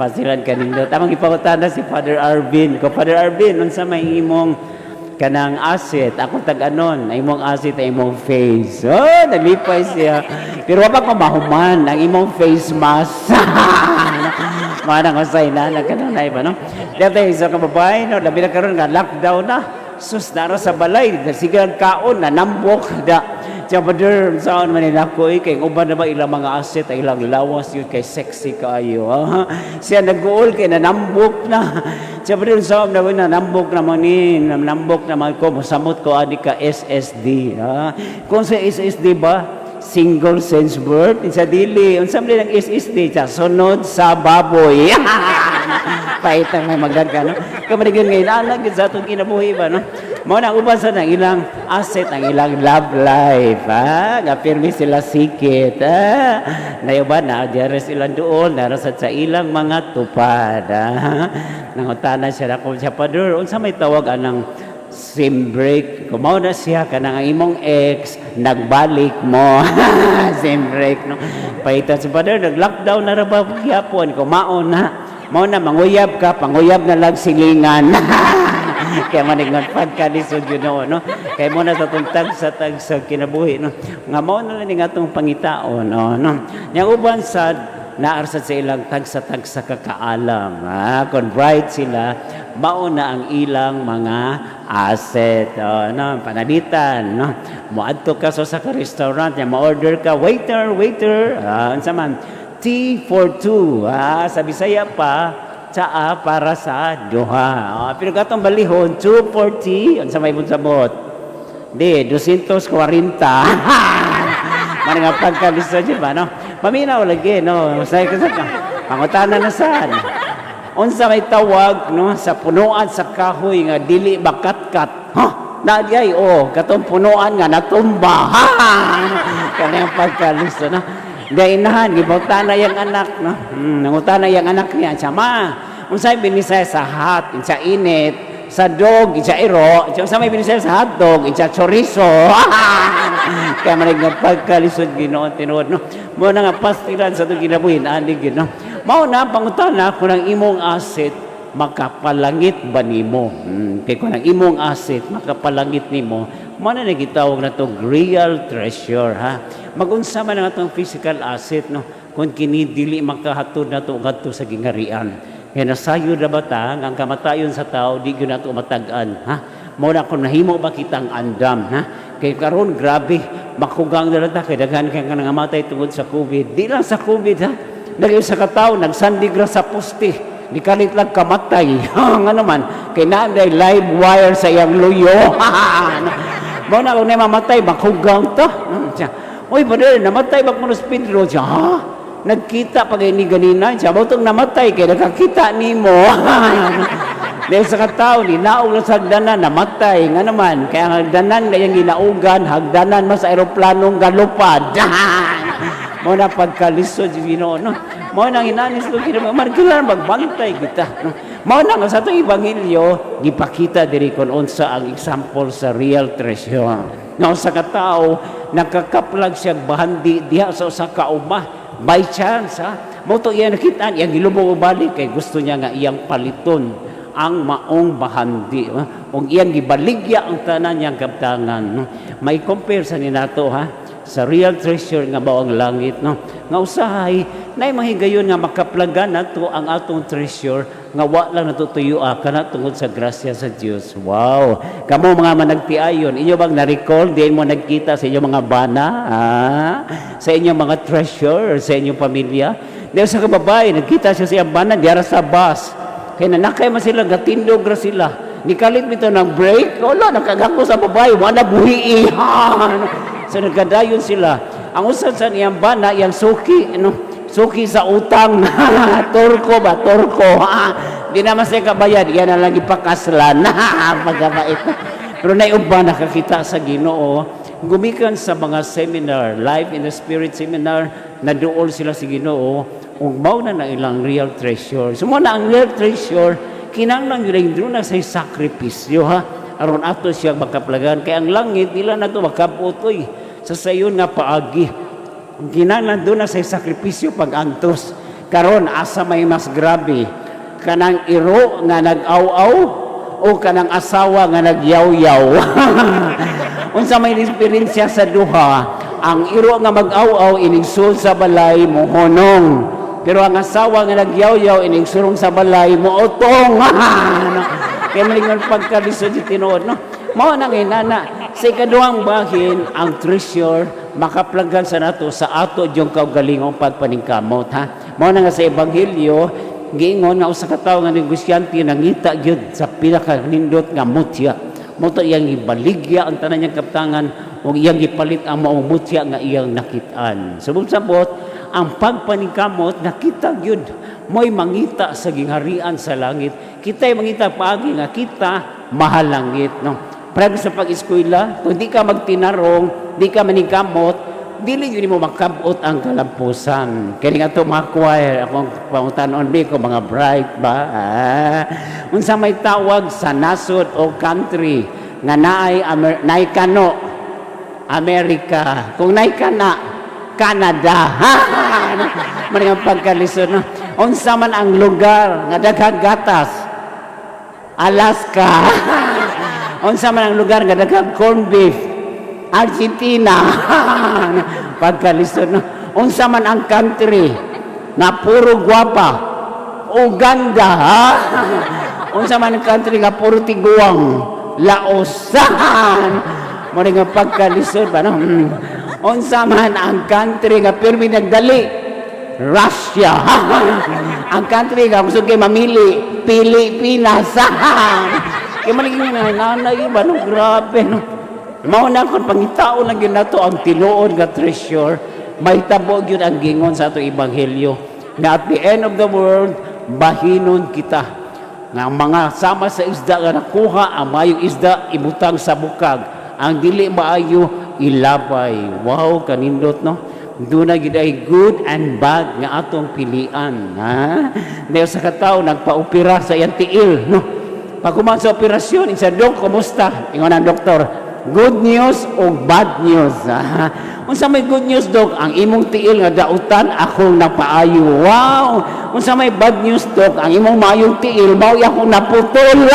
Speaker 4: Pasilan kanindot. Amang ipangutana si Father Arvin. Ko, "Father Arvin, unsa may imong kanang asset?" "Akong tag-anon, ang imong asset ay imong face." Oh, nalipay siya. "Pero wa pa ko mahuman ang imong face mask." Manang usay na nagkanunay ba, no? Dito isa ka babae, no, labi na karon nga lockdown na. Sus, naro sa balay, sige ang kaon, nanambok da. Siya, "Brother, saan man nila ko eh, kay uban na ba ilang mga asset, ang ilang lawas yun, kay sexy kaayo." Ah. Siya nag-uol kay nanambok na. Siya, "Brother, saan na ba nanambok naman ni, nanambok naman ko, masamot ko ani ka SSD." Ah. Kung sa SSD ba, single since birth, sa dili, unsa man ang SSD, siya, sunod sa baboy. Paitang may magdaga, no? Kamarigan ngayon, anak, sa atong kinabuhi ba, no? Mao na uban sa nang ilang asset, ang ilang love life, ha? Nga pirmi sila sikit, ha? Nayuban na, diyan silang doon, narasad sa ilang mga tupad, ha? Nangutana siya na siya, "Padre, unsa may tawag anang sem break?" Kumaw na siya, kanang ang imong ex, nagbalik mo. Sem break, no? Paitan si Father, "Nag-lockdown na ra ba gyapon?" Kumaon na. Mao na, manguyab ka, panguyab na lang silingan. Kaya maningon pagkalisod yun, no, no? Kaya mo na sa itong tag sa tag sa kinabuhi, no? Nga mao na lang ning atong pangitaon, no? No? Yang uban sad, naarsad sa ilang tag sa tag sa kakaalam. Ha? Kung bright sila, mao na ang ilang mga asset. Oh, no? Panalitan, no? Moadto ka sa ka restaurant, ya ma-order ka, "Waiter, waiter," ah, unsa man? "Tea for two." Ah, sa Bisaya pa, tsaa para sa duha. Ah, pero katong balihon, 240, unsa may samot? Di, 240. Man nga pagkalisod ba, no? Paminaw lagi, no? Say ka sa pangutana na saan. Unsa may tawag, no, sa punuan sa kahoy nga dili makatkat? Ha? Nadyay, oh, katong punuan nga natumba. Ha! Kanang pagkalisod, no? Gainahan, gibawtana yang anak, no? Nangutana yang anak niya, siya, "Ma, unsay binisaya sa hot, sa init, sa dog, sa iro, unsa may binisaya sa hotdog, sa chorizo?" Kaya manig nga pagkalisod Ginoo tinuod, no? Mo na nga pastilan sa itong kinabuhi, ani gid, no? Mao na pangutana kung ang imong asset makapalangit ba nimo? Kay kung ang imong asset makapalangit nimo, mao na gitawag na to real treasure, ha. Magunsa man ang atong physical asset, no, kung kini dili makahatod na to ngadto sa gingarian. Kaya nasayod na ba ta nga ang kamatayon sa tao di gyud nato matag-an, ha? Mao na kung nahimo ba kitang andam, ha? Kay karon grabe makugang na lang ta kay daghan kay nga nangamatay tungod sa COVID. Di lang sa COVID, ha. Daghan sa katawo nagsandig ra sa poste. Di kalit lang kamatay. Nga naman, kay naa live wire sa iyang luyo. Mao na kung mamatay, makugang ta. Siya, "Uy, brother, namatay ba kuno si Pedro?" Siya, "Ha? Nagkita pa kay ni ganina." Siya, "Mao tong namatay kay nakakita nimo." Dahil sa katao, ni naog lang sa hagdanan, namatay. Nga naman, kaya ang hagdanan kayang ginaugan, hagdanan mas aeroplanong galupad. Mao na pagkalisod sa Ginoo, no? Mao na ang inanis ko Ginoo, man kailangan magbantay kita, no? Mao na nga sa atong ebanghelyo, gipakita diri kung unsa ang example sa real treasure. Nga usa ka tawo nakakaplag siya bahandi diha sa usa ka uma by chance, ha. Mao to iya nakitaan, iyang gilubong balik kay gusto niya nga iyang paliton ang maong bahandi. Ug iyang gibaligya ang tanan niyang kabtangan, no? May compare sa ninato, ha, sa real treasure nga mao ang langit, no, nga usahay nay mahigayon nga makaplagan nato ang atong treasure nga wa lang natutuyo kana tungod sa grasya sa Dios. Wow, kamo mga managtiayon, inyo bang na-recall diin mo nagkita sa inyong mga bana, ah, sa inyong mga treasure, sa inyong pamilya? Dahil sa kababae, nagkita siya sa iyang bana diara sa bus kay nanakay man sila, gatindog ra sila. Nikalit bitaw ng brake, wala, nakagako sa babae, wala buhiihan. So nagkadayon sila. Ang usan sa niyang bana, iyang suki, no? Suki sa utang. Turko ba? Turko. Ha? Di naman siya kabayad. Yan na lang ipakaslan. Pagkabait. Pero naiuba nakakita sa Ginoo. Gumikan sa mga seminar, Life in the Spirit seminar, naduol sila sa Ginoo, ug mao na na ilang real treasure. So mao na ang real treasure, kinahanglan yun doon na sa sakripisyo, ha, aron ato siya makaplagan. Kay ang langit, dila na to makabot, oy, sa sayon nga paagi. Ang kinahanglan doon na sa sakripisyo pag-antos. Karon asa may mas grabe? Kanang iro nga nag-aw-aw o kanang asawa nga nagyaw-yaw? Unsa may diferensya sa duha? Ang iro nga mag-aw-aw, inig sa balay, mohonong. Pero ang asawa nga nagyaw-yaw, inig sulong sa balay, mootong. No? Kaya malingon pagkalisod sa tinuod, no? Mao nang inana. Sa ikaduhang bahin, ang treasure makaplagan sa nato sa ato yung kaugalingong pagpaningkamot, ha. Mao na nga sa ebanghelyo giingon nga usa ka tawo nga negosyante nangita gyud sa pinakanindot nga mutya. Mao to iyang ibaligya ang tanan niyang kaptangan ug iyang gipalit ang maong mutya nga iyang nakit-an. Sabot-sabot, ang pagpaningkamot nakita gyud mo'y mangita sa gingharian sa langit. Kita'y mangita paagi nga kita mahalangit, no? Pero sa pag-eskwela, kung di ka magtinarong, di ka maningkamot, dili yun mo makabot ang kalampusan. Kaya nga ito mga choir, akong pangutanon bi ko, mga bright ba? Ah. Unsa may tawag sa nasod o country nga naay, naay kano? Amerika. Kung naay kana, Canada. Man ang pagkalisod, no? Unsa man ang lugar nga daghang gatas? Alaska. Unsa man ang lugar nga daghang corned beef? Argentina. Pagkalisod, no? Unsa man ang country nga puro gwapa? Uganda. Ha? Unsa man ang country nga puro tiguang? Laos. Mo nga pagkalisod ba, no? Unsa man ang country nga pirmi nagdali? Russia. Ang country nga gusto kay mamili? Pilipinas. Kaya maliging na nanay ba, no? Grabe, no? Mao na kon pangitaon lang gyud nato ang tinuod nga treasure, mahitabo gyud ang gingon sa ato ebanghelyo nga at the end of the world bahinon kita nga ang mga sama sa isda nga nakuha ang mayong isda ibutang sa bukag, ang dili maayo ilabay. Wow, kanindot, no? Doon na gyud ay good and bad nga atong pilian, ha. Dayon sa katawo nagpaopera sa iyang tiil, no? Pag human sa operasyon, isa, "Dok, kumusta?" Ingon ang doktor, "Good news o bad news?" Ha? "Unsa may good news, Dok?" "Ang imong tiil nga dautan akong napaayo." "Wow! Unsa may bad news, Dok?" "Ang imong maayong tiil mao akong naputol."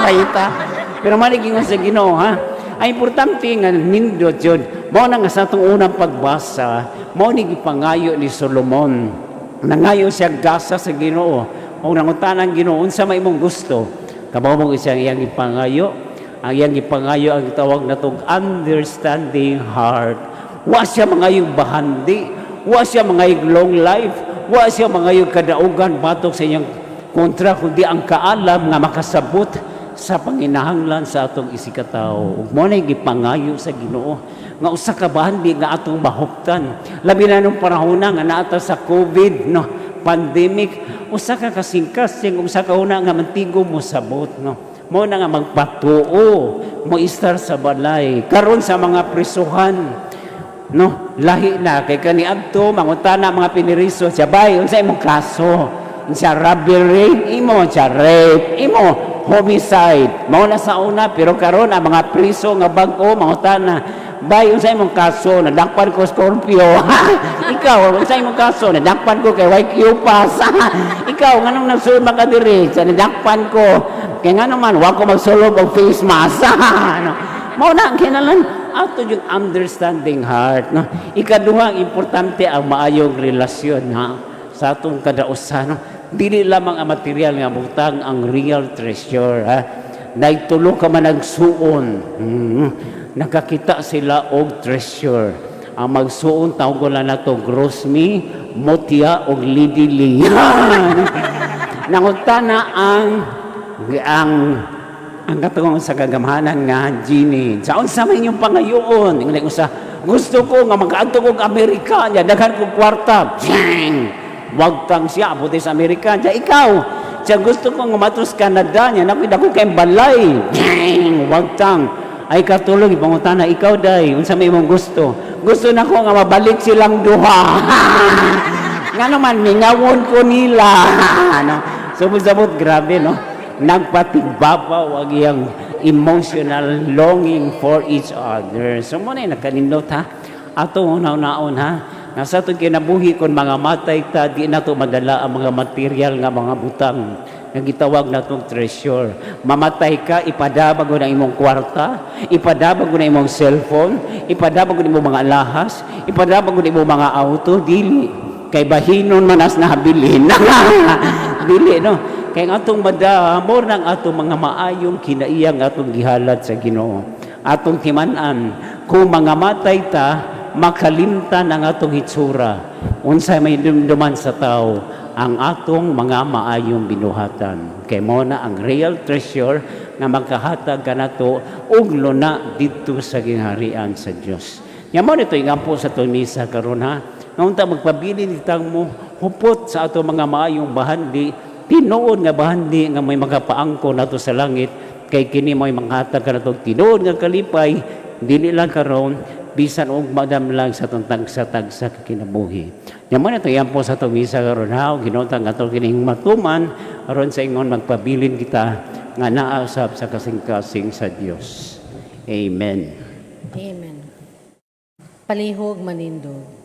Speaker 4: Mahita. Pero manig ingon sa Ginoo, ha? Ang importante nga nindot yun. Mao na nga sa atong unang pagbasa, mao ni gipangayo ni Solomon. Nangayo siya gasa sa Ginoo. O nangutana ang Ginoo, "Unsa may imong gusto?" Kabaw mo isang iyang gipangayo. Ang iyang gipangayo ang tawag natong understanding heart. Wa siya mangayong bahandi, wa siya mangayong long life, wa siya mangayong kadaugan batok sa iyang kontra, kundi ang kaalam nga makasabot sa panginahanglan sa atong isigkatawo. Ug mo na gipangayo sa Ginoo nga usa ka bahandi nga atong mahuptan. Labi na nung panahon nga naata sa COVID, no, pandemic, usa ka kasingkas usa ka una nga mantigo mo sabot, no. Mo na nga magpatuo, mo istar sa balay. Karon sa mga prisuhan, no, lahi na kay kaniadto mangutana mga piniriso siya, "Bay, unsa imong kaso?" Unsa, robbery imo, siya rape imo, homicide. Mao na sa una, pero karon ang mga priso nga bag-o mangutana Bay, unsa imong kaso? Nadakpan ko Scorpio. Ikaw, unsa imong kaso? Nadakpan ko kay YQ pass. Ikaw, nganong nagsulod man ka diri? Sa nadakpan ko. Kay ngano man, wa ko magsulob og face mask. Ano? Mao na ang kinalan ato yung understanding heart, no? Ikaduha, ang importante ang maayong relasyon, ha, sa atong kadausan, no? Dili lamang ang material nga butang ang real treasure, ha. Naitulo ka man nagsuon. Nakakita sila og treasure. Ang magsuon, tawag lang nato Grosmi, Motia og Lidili. Nangutana ang katong sa kagamhanan nga genie. Sa unsa man inyong pangayoon? Ingon usa, gusto ko nga makaadto kog Amerika, nya daghan kog kwarta. Jeng! Wagtang siya abuti sa Amerika. Nya ikaw, siya gusto ko nga matos Canada, nya nakoy dako kay balay. Jeng! Wagtang. Ay katulog ipangutana, ikaw day, unsa may imong gusto? Gusto nako nga mabalik silang duha. Nga naman mingawon ko nila. Ano? Sabot-sabot, grabe, no? Nagpatigbabaw ang iyang emotional longing for each other. So mo na yung nagkanindot, ha. Ato una-unaon, ha. Nasa itong kinabuhi kung mga matay ta, di na to madala ang mga material nga mga butang nga gitawag na itong treasure. Mamatay ka, ipadabag mo na imong kwarta, ipadabag mo na imong cellphone, ipadabag mo na imong mga alahas, ipadabag mo na imong mga auto, dili. Kay bahinon man as nahabilin. Dili, no? Kay ang atong madamor ng atong mga maayong kinaiyang atong gihalad sa Ginoo. Atong timan-an, kung mga matay ta, makalimtan ang atong hitsura. Unsay may dumduman sa tao, ang atong mga maayong binuhatan. Kay mo na ang real treasure nga magkahatag kanato og luna didto sa gingharian sa Dios. Nya mo nito ingampo sa atong misa karon, ha. Nga unta magpabilin kitang mo hupot sa ato mga maayong bahandi, tinuod nga bahandi nga may makapaangko nato sa langit, kay kini mo'y manghatag kanato tinuod nga kalipay dili lang karon bisan og madam lang sa atong tagsa-tagsa kinabuhi. Nya mo na ito po sa atong misa karon, ha, Ginoo nga ato kining matuman aron sa ingon magpabilin kita nga naasap sa kasing-kasing sa Dios. Amen.
Speaker 3: Amen. Palihog manindog.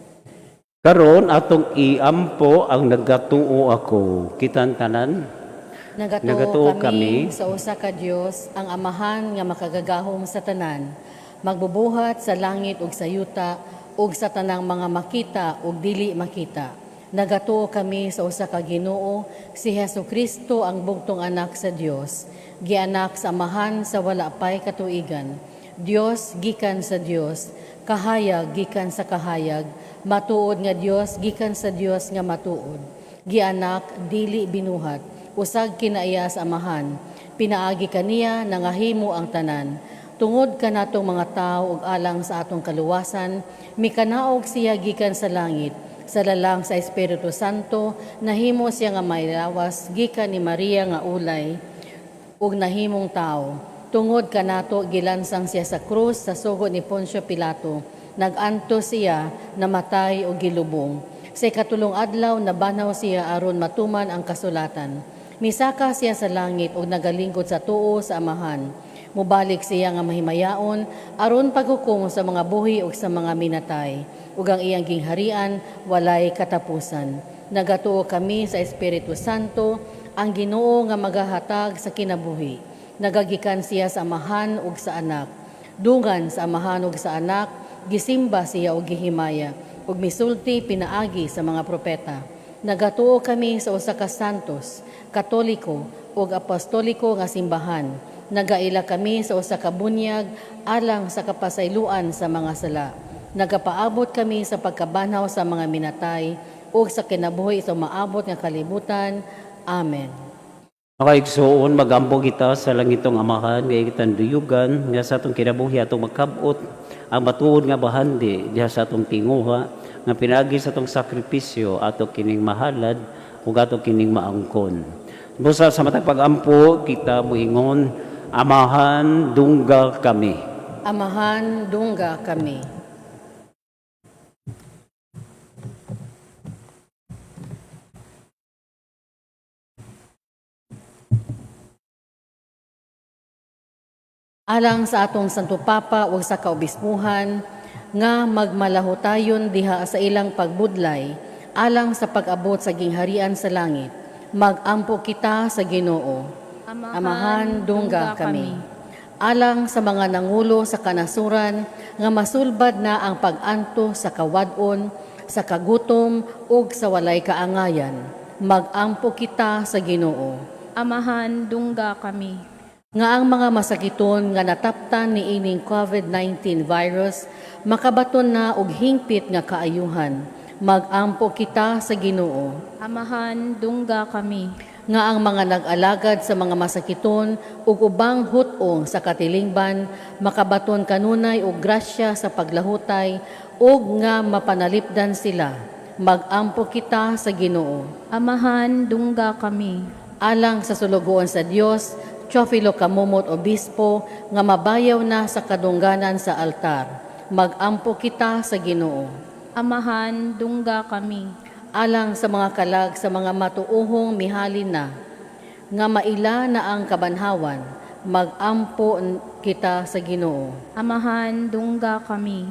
Speaker 4: Karon atong iampo ang Nagatuo Ako. Kitang tanan.
Speaker 3: Nagatuo,
Speaker 4: Nagatuo
Speaker 3: kami,
Speaker 4: kami
Speaker 3: sa usa ka Dios, ang Amahan nga makagagahom sa tanan, magbubuhat sa langit ug sa yuta ug sa tanang mga makita ug dili makita. Nagatuo kami sa usa ka Ginoo, si Hesus Kristo, ang bugtong anak sa Dios, gianak sa Amahan sa wala pay katuigan. Dios gikan sa Dios, kahayag gikan sa kahayag, matuod nga Dios gikan sa Dios nga matuod. Gianak, dili binuhat, usag kinaiya sa Amahan. Pinaagi kaniya nangahimo ang tanan. Tungod kanatong mga tawo ug alang sa atong kaluwasan, mikanaog siya gikan sa langit. Sa lalang sa Espiritu Santo, nahimo siya nga may lawas gikan ni Maria nga ulay ug nahimong tao. Tungod kanato gilansang siya sa krus sa sugo ni Poncio Pilato. Nagantos siya, namatay ug gilubong. Sa ikatulong adlaw nabanhaw siya aron matuman ang kasulatan. Misaka siya sa langit ug nagalingkod sa tuo sa Amahan. Mubalik siya nga mahimayaon aron paghukom sa mga buhi ug sa mga minatay. Ug ang iyang gingharian walay katapusan. Nagatuo kami sa Espiritu Santo, ang Ginoo nga magahatag sa kinabuhi. Nagagikan siya sa Amahan ug sa Anak. Dungan sa Amahan ug sa Anak, gisimba siya og gihimaya, ug misulti pinaagi sa mga propeta. Nagatuo kami sa usa ka santos, katoliko ug apostoliko nga simbahan. Nagaila kami sa usa ka bunyag alang sa kapasayloan sa mga sala. Nagapaabot kami sa pagkabanhaw sa mga minatay ug sa kinabuhi sa maabot nga kalibutan. Amen.
Speaker 4: Mga igsoon, magampo kita sa langitong Amahan, nga kitang duyugan, nga sa atong kinabuhi atong magkabot ang matuod nga bahandi diha sa atong tinguha, nga pinaagi sa atong sakripisyo, ato kining mahalad, ug ato kining maangkon. Busa sa matag pagampo, kita muingon, Amahan, dungga kami.
Speaker 3: Amahan, dungga kami. Alang sa atong Santo Papa ug sa kaobispuhan nga magmalahutayon diha sa ilang pagbudlay alang sa pag-abot sa gingharian sa langit. Magampo kita sa Ginoo. Amahan, dungga kami. Alang sa mga nangulo sa kanasuran nga masulbad na ang pag-anto sa kawad-on, sa kagutom ug sa walay kaangayan. Magampo kita sa Ginoo.
Speaker 5: Amahan, dungga kami.
Speaker 3: Nga ang mga masakiton nga nataptan niining COVID-19 virus makabaton na og hingpit nga kaayuhan. Magampo kita sa Ginoo.
Speaker 5: Amahan, dungga kami.
Speaker 3: Nga ang mga nag-alagad sa mga masakiton ug ubang hut-ong sa katilingban makabaton kanunay og grasya sa paglahutay ug nga mapanalipdan sila. Magampo kita sa Ginoo.
Speaker 5: Amahan, dungga kami.
Speaker 3: Alang sa sulugoon sa Dios, Teofilo Camomot Obispo, nga mabayaw na sa kadungganan sa altar. Magampo kita sa Ginoo.
Speaker 5: Amahan, dungga kami.
Speaker 3: Alang sa mga kalag sa mga matuohong mihalin na, nga maila na ang kabanhawan, magampo kita sa Ginoo.
Speaker 5: Amahan, dungga kami.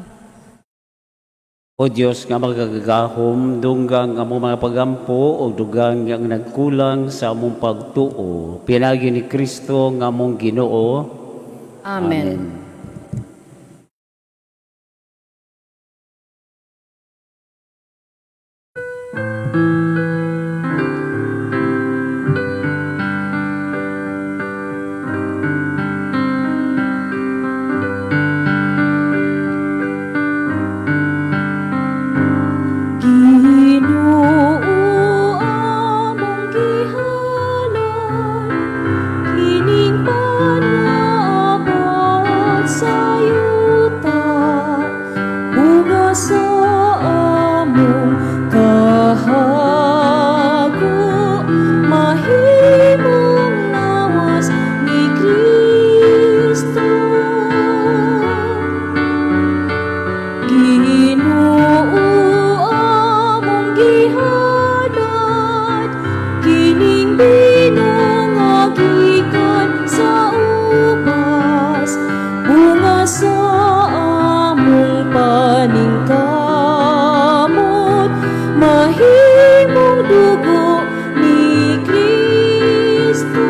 Speaker 4: O Dios nga magagahom, dunggang among mga pagampo o dugang ang nagkulang sa among pagtuo. Pinaagi ni Kristo nga among Ginoo.
Speaker 3: Amen.
Speaker 2: Ginoo, among gihalad, kining pangaabot sa yuta, bunga sa among kahago, mahimong lawas ni Kristo. Ginoo, among gihalad, kining bino nga gikan sa ubas, bunga sa among paningkamot, mahimong dugo ni Kristo.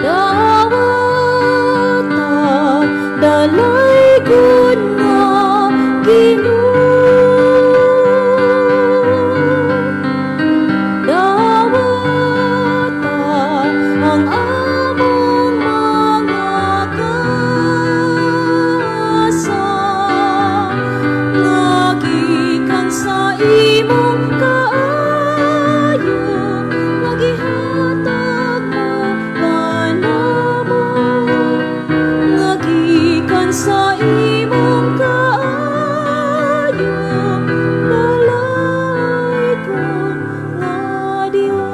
Speaker 2: Dawata, dalaygon nga Ginoo. Dawata ang among mga gasa, nga gikan sa imong kaayo, nga gihatag mo kanamo, nga gikan sa imong kaayo, dalaygon nga Dios.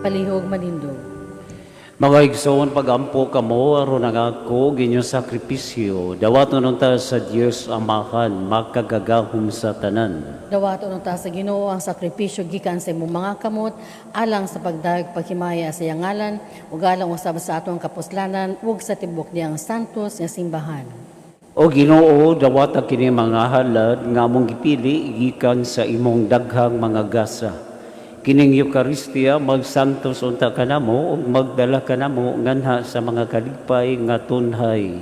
Speaker 3: Palihog manindog.
Speaker 4: Mga igsoon, pagampo kamo aron ang ako inyong sakripisyo. Dawaton unta sa Dios Amahan, makagagahom sa tanan.
Speaker 3: Dawaton unta sa Ginoo ang sakripisyo gikan sa imong mga kamot alang sa pagdayeg paghimaya sa iyang ngalan ug alang usab sa atong kapuslanan ug sa tibuok niyang santos nga simbahan.
Speaker 4: O Ginoo, dawata kini mga halad nga among gipili gikan sa imong daghang mga gasa. Kining Eucharistia magsantos unta kanamo ug magdala kanamo nganha sa mga kalipay nga tunhay.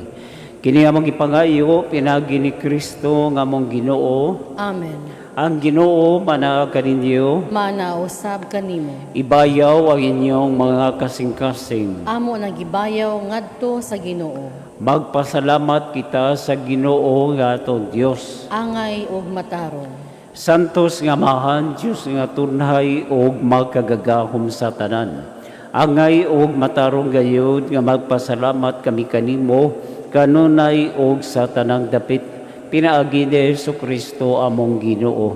Speaker 4: Kini among gipangayo pinaagi ni Kristo nga among Ginoo.
Speaker 3: Amen.
Speaker 4: Ang Ginoo manaa kaninyo.
Speaker 3: Mana usab kanimo.
Speaker 4: Ibayaw ang inyong mga kasing-kasing.
Speaker 3: Amo nang gibayaw ngadto sa Ginoo.
Speaker 4: Magpasalamat kita sa Ginoo nga atong Dios.
Speaker 3: Angay ug matarong.
Speaker 4: Santos nga Amahan, Dios nga tunhay ug magkagagahom sa tanan. Angay ug matarong gayud nga magpasalamat kami kanimo kanunay ug sa tanang dapit, pinaagi ni Hesus Kristo among Ginoo.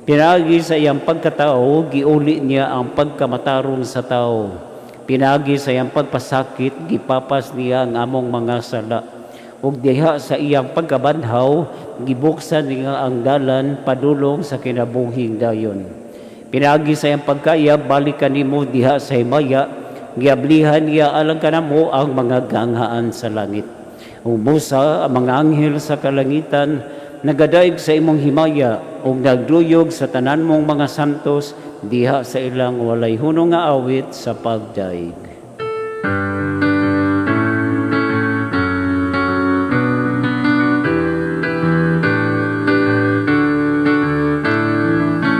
Speaker 4: Pinaagi sa iyang pagkatao, giuli niya ang pagkamatarong sa tao. Pinaagi sa iyang pagpasakit, gipapas niya ang among mga sala. Ug diha sa iyang pagkabanhaw, gibuksan niya ang dalan padulong sa kinabuhing dayon. Pinaagi sa iyang pagkaya, balik kanimo diha sa himaya, giablihan niya alang kanamo ang mga ganghaan sa langit. Ug busa ang mga anghel sa kalangitan nagadaig sa imong himaya ug nagduyog sa tanan mong mga santos diha sa ilang walay hunong nga awit sa pagdaig.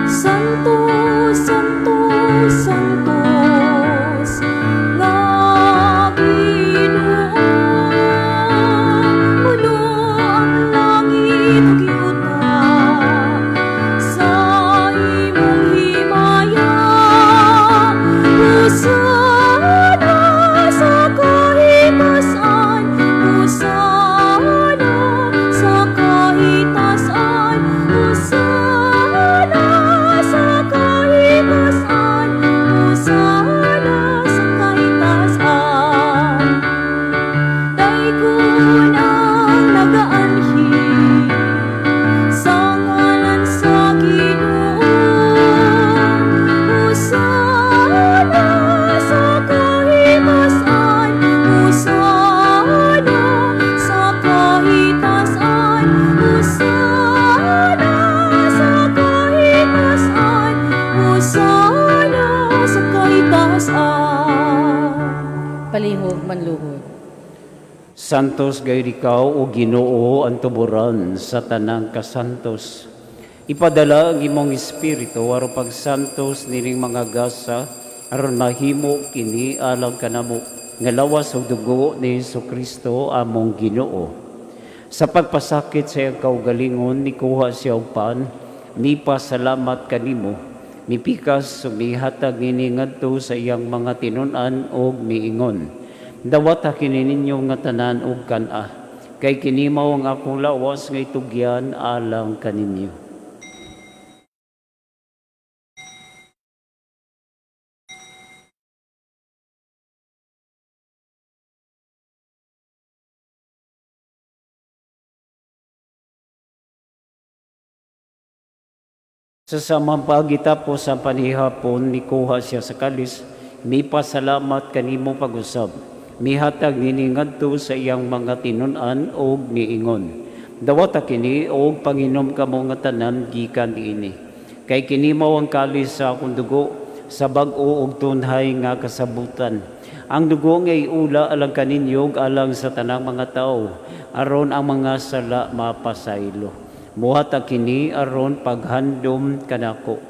Speaker 2: Santo, Santo, Santos, nga Ginoo, puno ang langit ug yuta sa imong himaya. Hosana sa kahitasan, Hosana sa kahitasan, Hosana sa kahitasan, Hosana sa kahitasan. Daikon ang nagaanhi sa ngalan sa Ginoo. Hosana sa kahitasan, Hosana sa kahitasan, Hosana sa kahitasan, Hosana sa kahitasan.
Speaker 3: Palihog manluhod.
Speaker 4: Santos gayud ikaw o Ginoo ang tuburan sa tanang kasantos. Ipadala ang imong espiritu aron pagsantos nining mga gasa aron mahimo kini alang kanamo nga lawas ug dugo ni Hesukristo among Ginoo. Sa pagpasakit sa iyang kaugalingon nikuha siya og pan, mipasalamat kanimo, mipikas ug mihatag niini ngadto sa iyang mga tinun-an ug miingon: Dawata kini ninyo nga tanan og kan-a, kay kini mao ang akong lawas nga itugyan alang kaninyo. Sa samang pagitapos ang panihapon, nikuha siya sa kalis, mipasalamat kanimo pag-usab. Mihatag nini ngadto sa iyang mga tinun-an og niingon: Dawata kini og panginom kamo nga tanan gikan niini. Kay kini mao ang kalis sa akong dugo sa bag-o og tunhay nga kasabutan. Ang dugo nga iula alang kaninyo ug alang sa tanang mga tawo, aron ang mga sala mapasaylo. Buhata kini aron paghandom kanako.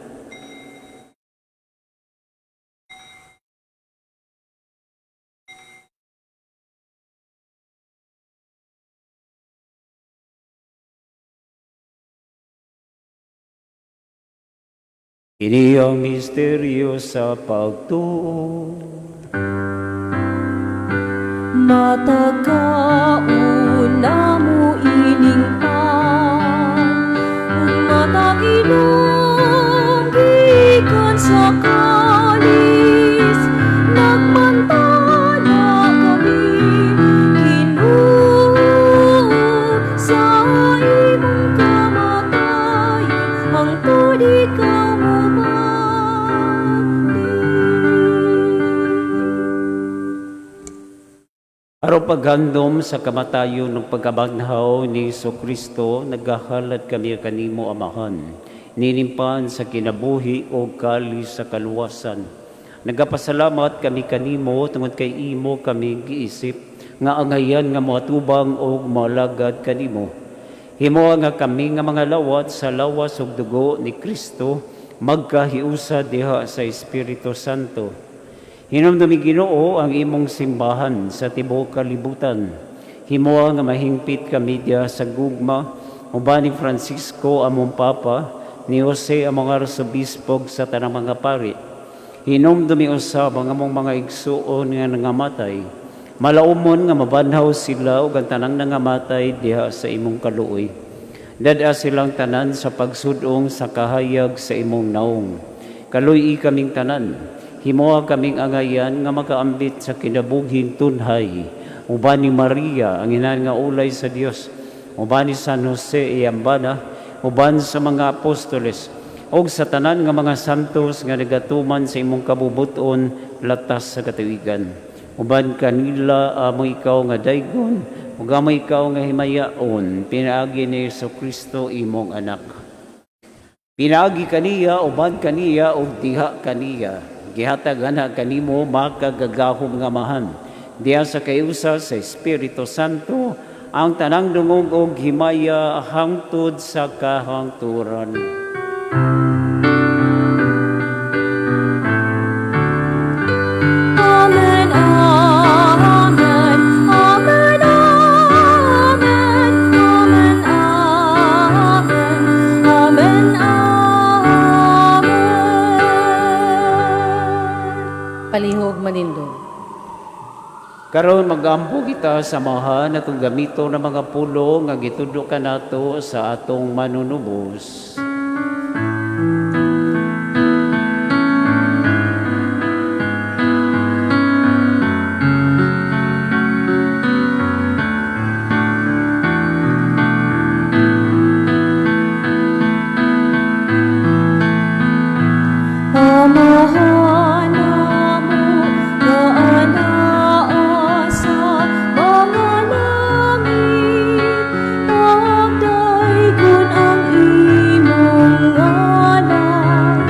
Speaker 4: Kini ang misteryo sa pagtuo.
Speaker 2: Matagkaon namo ining pan, ug matag inom gikan sa kalis, nagmantala kami, Ginoo, sa imong kamatayon hangtod ikaw mobalik.
Speaker 4: Aron paghandom sa kamatayon ug pagkabanhaw ni Hesukristo, nagahalad kami kanimo, Amahan, nining pan sa kinabuhi o kalis sa kaluwasan. Nagapasalamat kami kanimo tungod kay imo kami giisip nga angayan nga moatubang og moalagad kanimo. Himoa nga kami nga mga lawat sa lawas ug dugo ni Kristo magkahiusa diha sa Espiritu Santo. Hinumdumi, Ginoo, ang imong simbahan sa tibuok kalibutan. Himoa nga mahingpit kami diha sa gugma uban ni Francisco among Papa, ni Jose among Arsobispo sa tanang mga pari. Hinumdumi usab ang among mga igsuon nga nangamatay. Malaumon nga mabanhaw sila ug ang tanang nangamatay diha sa imong kaluoy. Dad-a silang tanan sa pagsudong sa kahayag sa imong naong. Kaluy-i kaming tanan. Himoa kaming angayan nga makaambit sa kinabuhing tunhay. Uban ni Maria, ang inahan nga ulay sa Dios. Uban ni San Jose iyang bana, uban sa mga apostoles, ug sa tanan nga mga santos nga nagatuman sa imong kabubuton latas sa katuigan. Uban kanila amo ikaw nga daygon ug amo ikaw nga himayaon pinaagi ni Kristo imong anak. Pinaagi kaniya, uban kaniya ug diha kaniya, gihatag ana kanimo makagagahom nga Amahan diha sa kayusa sa Espiritu Santo ang tanang dungog og himaya hangtod sa kahangturan.
Speaker 2: Amen, amen, amen, amen, amen, amen, amen, amen.
Speaker 3: Palihog manindog.
Speaker 4: Karon magampo kita sa Amahan atong gamito ng mga pulong nga gitudlo kanato sa atong manunubos.
Speaker 2: Amahan namo nga anaa sa mga langit, pagdaygon ang imong ngalan,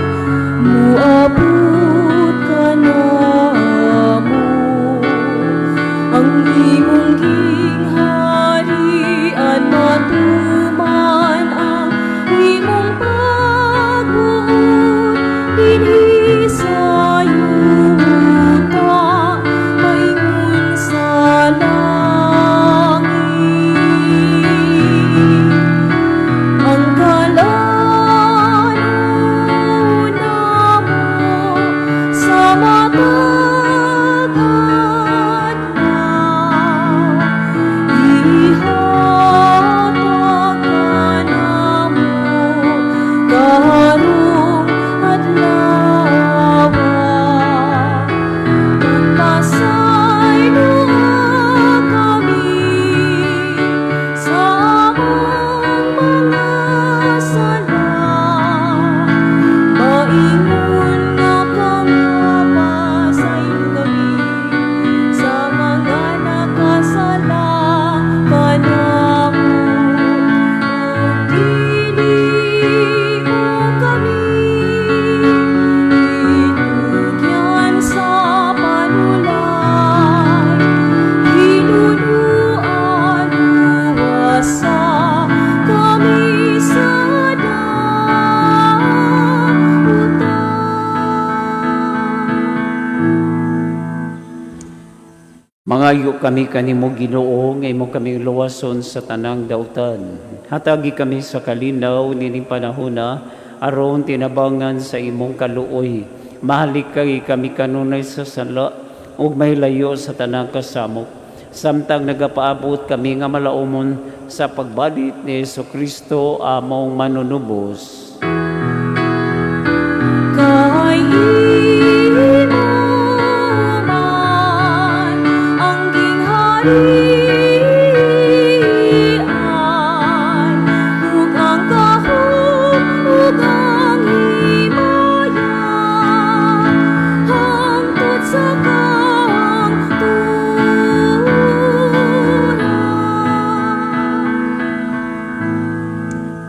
Speaker 2: muabot kanamo ang imong gingharian, matuman ang imong pagbuot dinhi sa yuta maingon sa langit. Ang kalan-on namo sa matag adlaw, ihatag kanamo karong adlaw. Ug pasayloa kami sa among mga sala, maingon nga pasaylo kami sa mga nakasala kanamo. Ug dili mo kami itugyan sa panulay, hinunuan luwasa kami sa dautan.
Speaker 4: Mangayo kami kanimo, Ginoo, nga imo kami luwason sa tanang dautan. Hatagi kami sa kalinaw nining panahona aron tinabangan sa imong kaluoy. Mahalikay kami kanunay sa sala ug mahilayo sa tanang kasamok, samtang nagapaabot kami nga malaumon sa pagbalik ni Kristo among manunubos.
Speaker 2: Kay imo man ang gingharian ug ang gahom ug ang himaya hangtod sa kahangturan.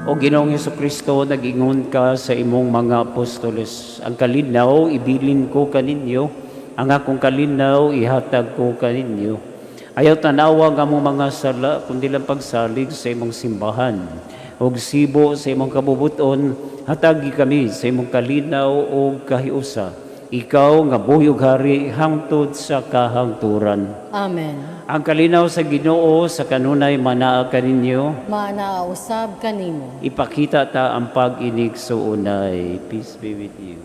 Speaker 4: O Ginoong Kristo, nag-ingon ka sa imong mga apostoles, "Ang kalinaw ibilin ko kaninyo, ang akong kalinaw ihatag ko kaninyo." Ayaw tanawa ang among mga sala, kundi lang pagsalig sa imong simbahan. Og sibo sa imong kabubuton, hatagi kami sa imong kalinaw ug kahiusa. Ikaw nga buhi ug hari hangtod sa kahangturan.
Speaker 3: Amen.
Speaker 4: Ang kalinaw sa Ginoo sa kanunay manaa kaninyo.
Speaker 3: Maanaa usab kanimo.
Speaker 4: Ipakita ta ang pag-inigsuonay. Peace be with you.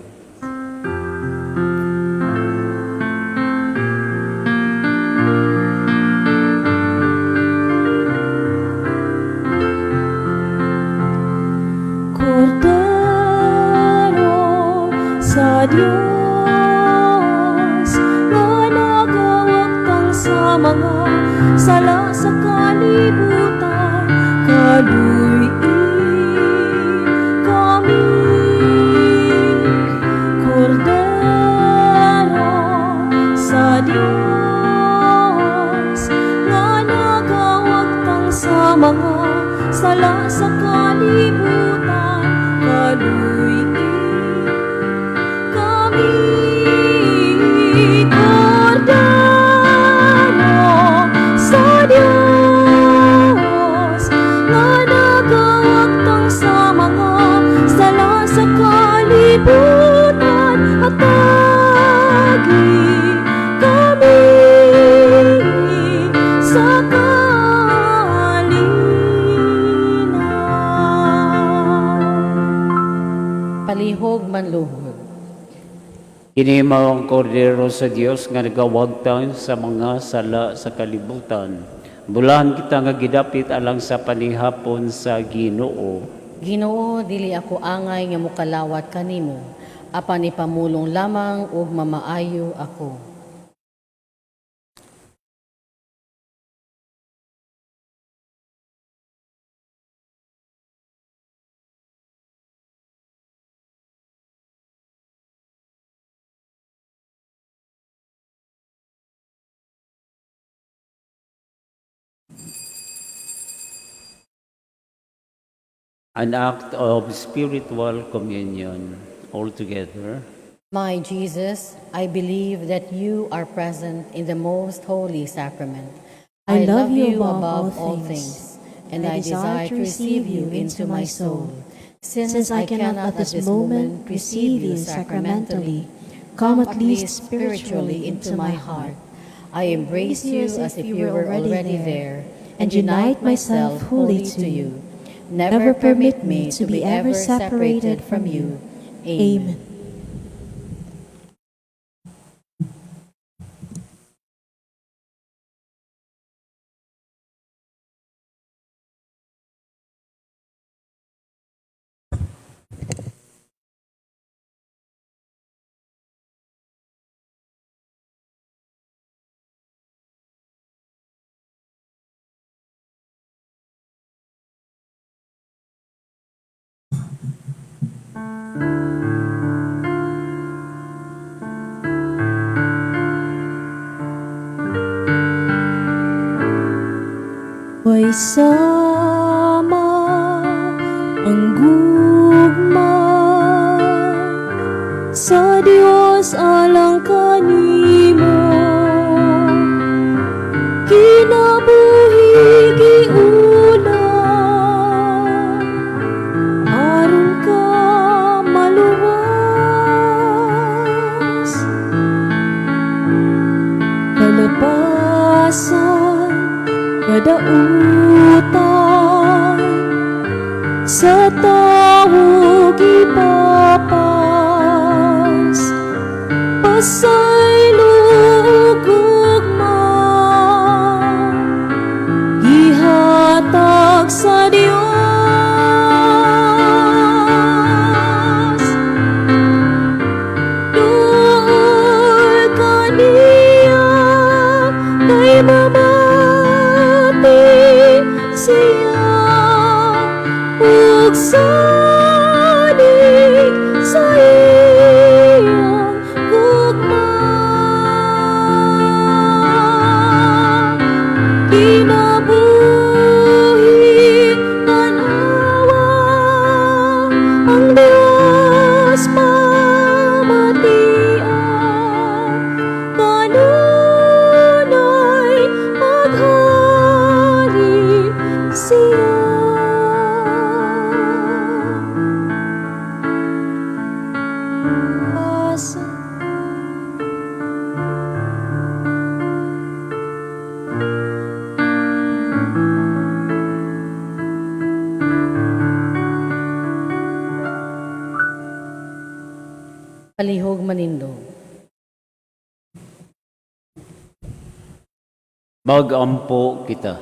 Speaker 2: Kordero sa Dios nga nagawaktang sa mga sala sa kalibutan, kaluy-i kami. Sala sa kalibutan, kaluy-i kami. Kordero sa Dios nga nagawagtang sa mga sala sa kalibutan, hatagi kami sa kalinaw.
Speaker 3: Palihog manluhod.
Speaker 4: Kini mao ang Kordero sa Dios nga nagawagtang sa mga sala sa kalibutan. Bulahan kita nga gidapit alang sa panihapon sa Ginoo.
Speaker 3: Ginoo, dili ako angay nga mokalawat kanimo, apan ipamulong lamang ug mamaayo ako.
Speaker 4: An act of spiritual communion all together.
Speaker 3: My Jesus, I believe that you are present in the most holy sacrament.
Speaker 2: I love you above all things,
Speaker 3: and I desire to receive you into my soul.
Speaker 2: Since I cannot at this moment receive you sacramentally, come at least spiritually into my heart.
Speaker 3: I embrace you as if you were already there,
Speaker 2: and unite myself wholly to you.
Speaker 3: Never permit me to be ever separated from you.
Speaker 2: Amen. Way sama ang gugma sa Dios alang kanimo, kinabuhi giuna aron ka maluwas, kalapasan, kadautan sa tawo gipapas, pasaylo ug gugma gihatag sa Dios. Duol kaniya kay mamati siya ug salig sa iyang gugma. Kinabuhi tan-awa ang Dios pamatian, kanunay maghari siya. Asa.
Speaker 3: Palihog manindog.
Speaker 4: Magampo kita.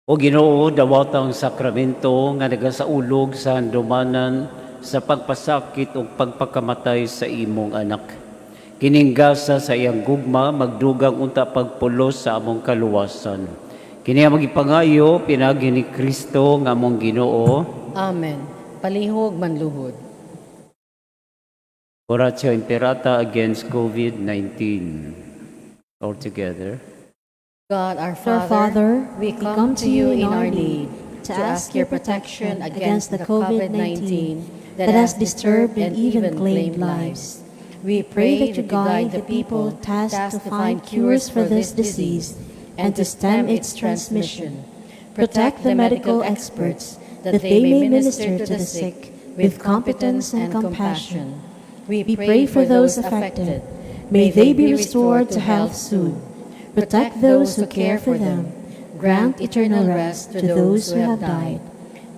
Speaker 4: O Ginoo, dawata ang sakramento nga nagasaulog sa handumanan sa pagpasakit ug pagpakamatay sa imong anak. Kining gasa sa iyang gugma magdugang unta pagpulos sa among kaluwasan. Kini ang gipangayo pinaagi ni Kristo nga among Ginoo.
Speaker 3: Amen. Palihog manluhod.
Speaker 4: Oratio Imperata against COVID-19. All together.
Speaker 3: God, our
Speaker 2: Our
Speaker 3: Father,
Speaker 2: Father,
Speaker 3: we come to you in our need to ask your protection against the COVID-19 that has disturbed and even claimed lives. We pray that you guide the people tasked to find cures for this disease and to stem its transmission.
Speaker 2: Protect the medical experts that they may minister to the sick with competence and compassion.
Speaker 3: We
Speaker 2: We pray for those affected. May they be restored to health soon. Protect those who care for them. Grant eternal rest to those who have died.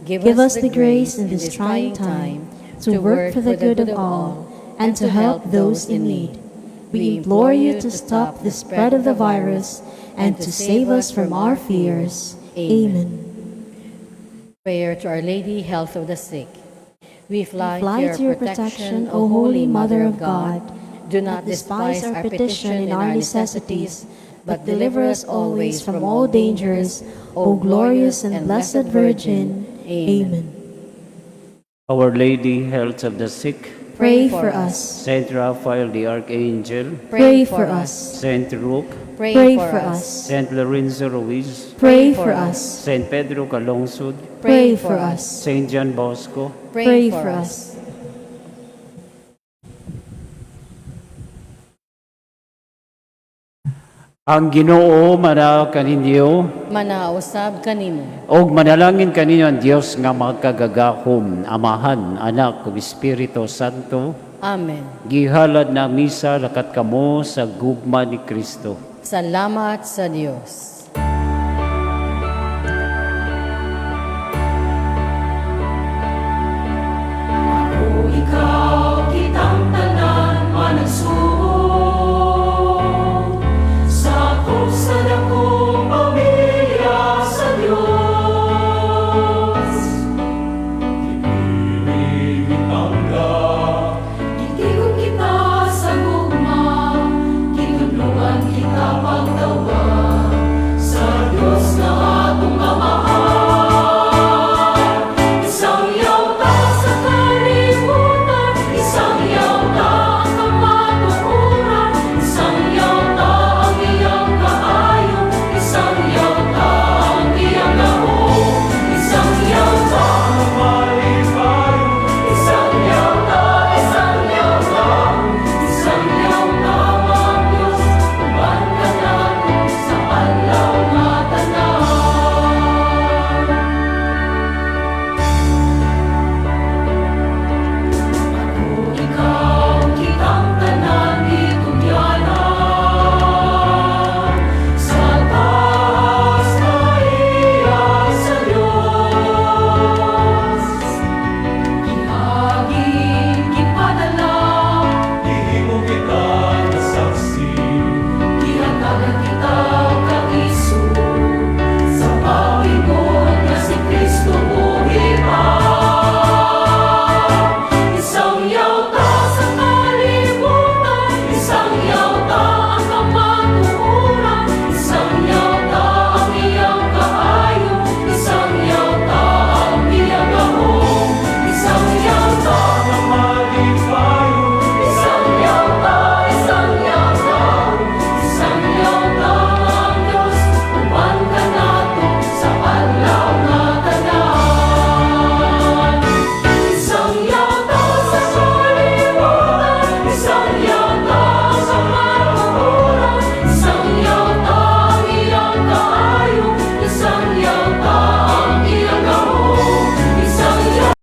Speaker 2: Give us the grace in this trying time to work for the good of all and to help those in need. We implore you to stop the spread of the virus and to save us from our fears. Amen.
Speaker 3: Prayer to Our Lady, Health of the Sick. We fly,
Speaker 2: Fly to your protection, O Holy Mother of God.
Speaker 3: Do not despise our petition and our necessities, but deliver us always from all dangers,
Speaker 2: O glorious and blessed Virgin. Amen.
Speaker 4: Our Lady, Health of the Sick,
Speaker 2: Pray for us.
Speaker 4: Saint Raphael the Archangel,
Speaker 2: Pray for us.
Speaker 4: Saint Rook,
Speaker 2: Pray for us.
Speaker 4: Saint Lorenzo Ruiz,
Speaker 2: Pray for us.
Speaker 4: Saint Pedro Calungsod,
Speaker 2: Pray for us.
Speaker 4: Saint John Bosco,
Speaker 2: Pray for us.
Speaker 4: Ang Ginoo mana kaninyo
Speaker 3: Manausab kanimo.
Speaker 4: og manalangin kaninyo ang Dios nga makagagahom, Amahan, Anak ug Espiritu Santo.
Speaker 3: Amen.
Speaker 4: Gihalad na ang misa, lakat kamo sa gugma ni Kristo.
Speaker 3: Salamat sa Dios.
Speaker 1: Ako ikaw.